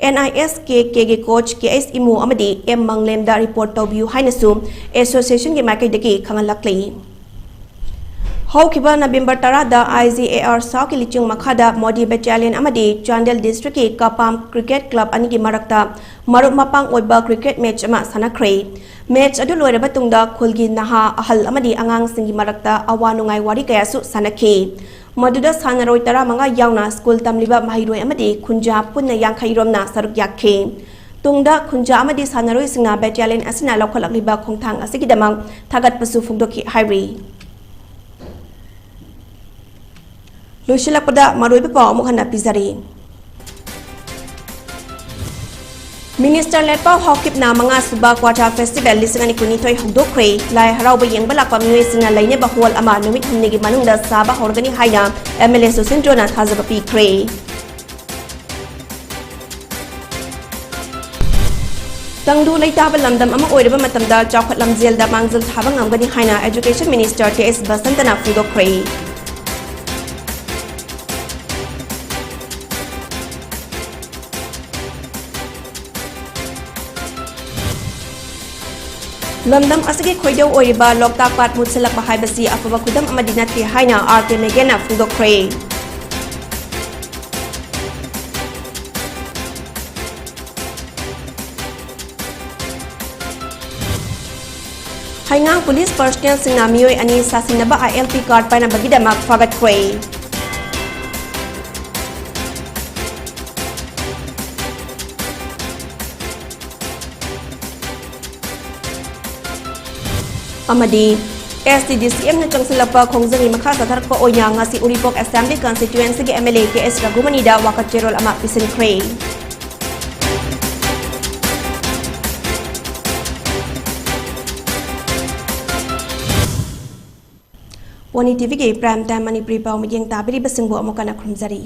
ꯑꯦꯟ ꯑꯥꯏ ꯑꯦꯁ ꯀꯦ ꯀꯦꯒꯤ ꯀꯣꯆ ꯀꯦ ꯑꯩꯆ ꯏꯃꯨ ꯑꯃꯗꯤ ꯑꯦꯝ ꯃꯪꯂꯦꯝꯗ ꯔꯤꯄꯣꯔꯠ ꯇꯧꯕꯤꯌꯨ ꯍꯥꯏꯅꯁꯨ ꯑꯦꯁꯣꯁꯤꯌꯦꯁꯟꯒꯤ ꯃꯥꯏꯀꯩꯗꯒꯤ ꯈꯪꯍꯜꯂꯛꯂꯤ꯫ ꯍꯧꯈꯤꯕ ꯅꯕꯦꯝꯕꯔ ꯇꯔꯥꯗ ꯑꯥꯏ ꯖꯤ ꯑꯦ ꯑꯥꯔ ꯁꯥꯎꯀꯤ ꯂꯤꯆꯤꯡ ꯃꯈꯥꯗ ꯃꯣꯗꯤ ꯕꯦꯇꯥꯂꯤꯌꯟ ꯑꯃꯗꯤ ꯆꯥꯟꯗꯦꯜ ꯗꯤꯁꯇ꯭ꯔꯤꯛꯀꯤ ꯀꯄꯥꯝ ꯀ꯭ꯔꯤꯀꯦꯠ ꯀ꯭ꯂꯕ ꯑꯅꯤꯒꯤ ꯃꯔꯛꯇ ꯃꯔꯨꯞ ꯃꯄꯥꯡ ꯑꯣꯏꯕ ꯀ꯭ꯔꯤꯀꯦꯠ ꯃꯦꯆ ꯑꯃ ꯁꯥꯟꯅꯈ꯭ꯔꯦ꯫ ꯃꯦꯆ ꯑꯗꯨ ꯂꯣꯏꯔꯕ ꯇꯨꯡꯗ ꯈꯨꯜꯒꯤ ꯅꯍꯥ, ꯑꯍꯜ ꯑꯃꯗꯤ ꯑꯉꯥꯡꯁꯤꯡꯒꯤ ꯃꯔꯛꯇ ꯑꯋꯥ ꯅꯨꯡꯉꯥꯏ ꯋꯥꯔꯤ ꯀꯌꯥꯁꯨ ꯁꯥꯟꯅꯈꯤ꯫ ꯃꯗꯨꯗ ꯁꯥꯟꯅꯔꯣꯏ ꯇꯔꯥꯃꯉꯥ ꯌꯥꯎꯅ ꯁ꯭ꯀꯨꯜ ꯇꯝꯂꯤꯕ ꯃꯍꯩꯔꯣꯏ ꯑꯃꯗꯤ ꯈꯨꯟꯖꯥ ꯄꯨꯟꯅ ꯌꯥꯡꯈꯩ ꯔꯣꯝꯅ ꯁꯔꯨꯛ ꯌꯥꯈꯤ꯫ ꯇꯨꯡꯗ ꯈꯨꯟꯖꯥ ꯑꯃꯗꯤ ꯁꯥꯟꯅꯔꯣꯏꯁꯤꯡꯅ ꯕꯦꯇꯥꯂꯤꯌꯟ ꯑꯁꯤꯅ ꯂꯧꯈꯠꯂꯛꯂꯤꯕ ꯈꯣꯡꯊꯥꯡ ꯑꯁꯤꯒꯤꯗꯃꯛ ꯊꯥꯒꯠꯄꯁꯨ ꯐꯣꯡꯗꯣꯛꯈꯤ ꯍꯥꯏꯔꯤ꯫ ꯂꯣꯏꯁꯤꯜꯂꯛꯄꯗ ꯃꯔꯨꯑꯣꯏꯕ ꯄꯥꯎ ꯑꯃꯨꯛ ꯍꯟꯅ ꯄꯤꯖꯔꯤ꯫ ꯃꯤꯅꯤꯁꯇꯔ ꯂꯦꯠꯄꯥꯎ ꯍꯥꯎꯀꯤꯞꯅ ꯃꯉꯥ ꯁꯨꯕ ꯀ꯭ꯋꯥꯊꯥ ꯐꯦꯁꯇꯤꯚꯦꯜ ꯂꯤꯁꯤꯡ ꯑꯅꯤ ꯀꯨꯟꯅꯤꯊꯣꯏ ꯍꯧꯗꯣꯛꯈ꯭ꯔꯦ꯫ ꯂꯥꯏ ꯍꯔꯥꯎꯕ ꯌꯦꯡꯕ ꯂꯥꯛꯄ ꯃꯤꯑꯣꯏꯁꯤꯡꯅ ꯂꯩꯅꯕ ꯍꯣꯜ ꯑꯃ ꯅꯨꯃꯤꯠ ꯍꯨꯝꯅꯤꯒꯤ ꯃꯅꯨꯡꯗ ꯁꯥꯕ ꯍꯧꯔꯒꯅꯤ ꯍꯥꯏꯅ ꯑꯦꯝ ꯑꯦꯜ ꯑꯦ ꯁꯨꯁꯤꯟꯗ꯭ꯔꯣꯅ ꯊꯥꯖꯕ ꯄꯤꯈ꯭ꯔꯦ꯫ ꯇꯪꯗꯨ ꯂꯩꯇꯥꯕ ꯂꯝꯗꯝ ꯑꯃ ꯑꯣꯏꯔꯕ ꯃꯇꯝꯗ ꯆꯥꯎꯈꯠ ꯂꯝꯖꯦꯜꯗ ꯃꯥꯡꯖꯤꯜ ꯊꯥꯕ ꯉꯝꯒꯅꯤ ꯍꯥꯏꯅ ꯑꯦꯖꯨꯀꯦꯁꯟ ꯃꯤꯅꯤꯁꯇꯔ ꯇꯤ ꯑꯦꯁ ꯕꯁꯟꯇꯅ ꯐꯣꯡꯗꯣꯛꯈ꯭ꯔꯦ꯫ ꯂꯝꯗꯝ ꯑꯁꯤꯒꯤ ꯈꯣꯏꯗꯧ ꯑꯣꯏꯔꯤꯕ ꯂꯣꯛꯇꯥꯛ ꯄꯥꯠ ꯃꯨꯠꯁꯤꯜꯂꯛꯄ ꯍꯥꯏꯕꯁꯤ ꯑꯐꯕ ꯈꯨꯗꯝ ꯑꯃꯗꯤ ꯅꯠꯇꯦ ꯍꯥꯏꯅ ꯑꯥꯔ ꯀꯦ ꯃꯦꯒꯦꯟꯅ ꯐꯣꯡꯗꯣꯛꯈ꯭ꯔꯦ꯫ ꯍꯩꯉꯥꯡ ꯄꯨꯂꯤꯁ ꯄꯔꯁꯅꯦꯜꯁꯤꯡꯅ ꯃꯤꯑꯣꯏ ꯑꯅꯤ ꯁꯥꯁꯤꯟꯅꯕ ꯑꯥꯏ ꯑꯦꯜ ꯄꯤ ꯀꯥꯔꯗ ꯄꯥꯏꯅꯕꯒꯤꯗꯃꯛ ꯐꯥꯒꯠꯈ꯭ꯔꯦ꯫ ꯑꯃꯗꯤ ꯑꯦꯁ ꯇꯤ ꯗꯤ ꯁꯤ ꯑꯦꯝꯅ ꯆꯪꯁꯤꯜꯂꯛꯄ ꯈꯣꯡꯖꯪꯒꯤ ꯃꯈꯥ ꯆꯠꯊꯔꯛꯄ ꯑꯣꯏꯅ ꯉꯁꯤ ꯎꯔꯤꯄꯣꯛ ꯑꯦꯁꯦꯝꯕ꯭ꯂꯤ ꯀꯟꯁꯇꯤꯇ꯭ꯋꯦꯟꯁꯤꯒꯤ M L A K S ꯔꯘꯨꯃꯅꯤꯗ ꯋꯥꯀꯠ ꯆꯦꯔꯣꯜ ꯑꯃ ꯄꯤꯁꯤꯟꯈ꯭ꯔꯦ꯫ ꯄꯣꯅꯤ ꯇꯤ ꯚꯤꯒꯤ Prime Time ꯃꯅꯤꯄꯨꯔꯤ ꯄꯥꯎ ꯃꯤꯠꯌꯦꯡ ꯇꯥꯕꯤꯔꯤꯕꯁꯤꯡꯕꯨ ꯑꯃꯨꯛ ꯍꯟꯅ ꯈꯨꯔꯨꯝꯖꯔꯤ꯫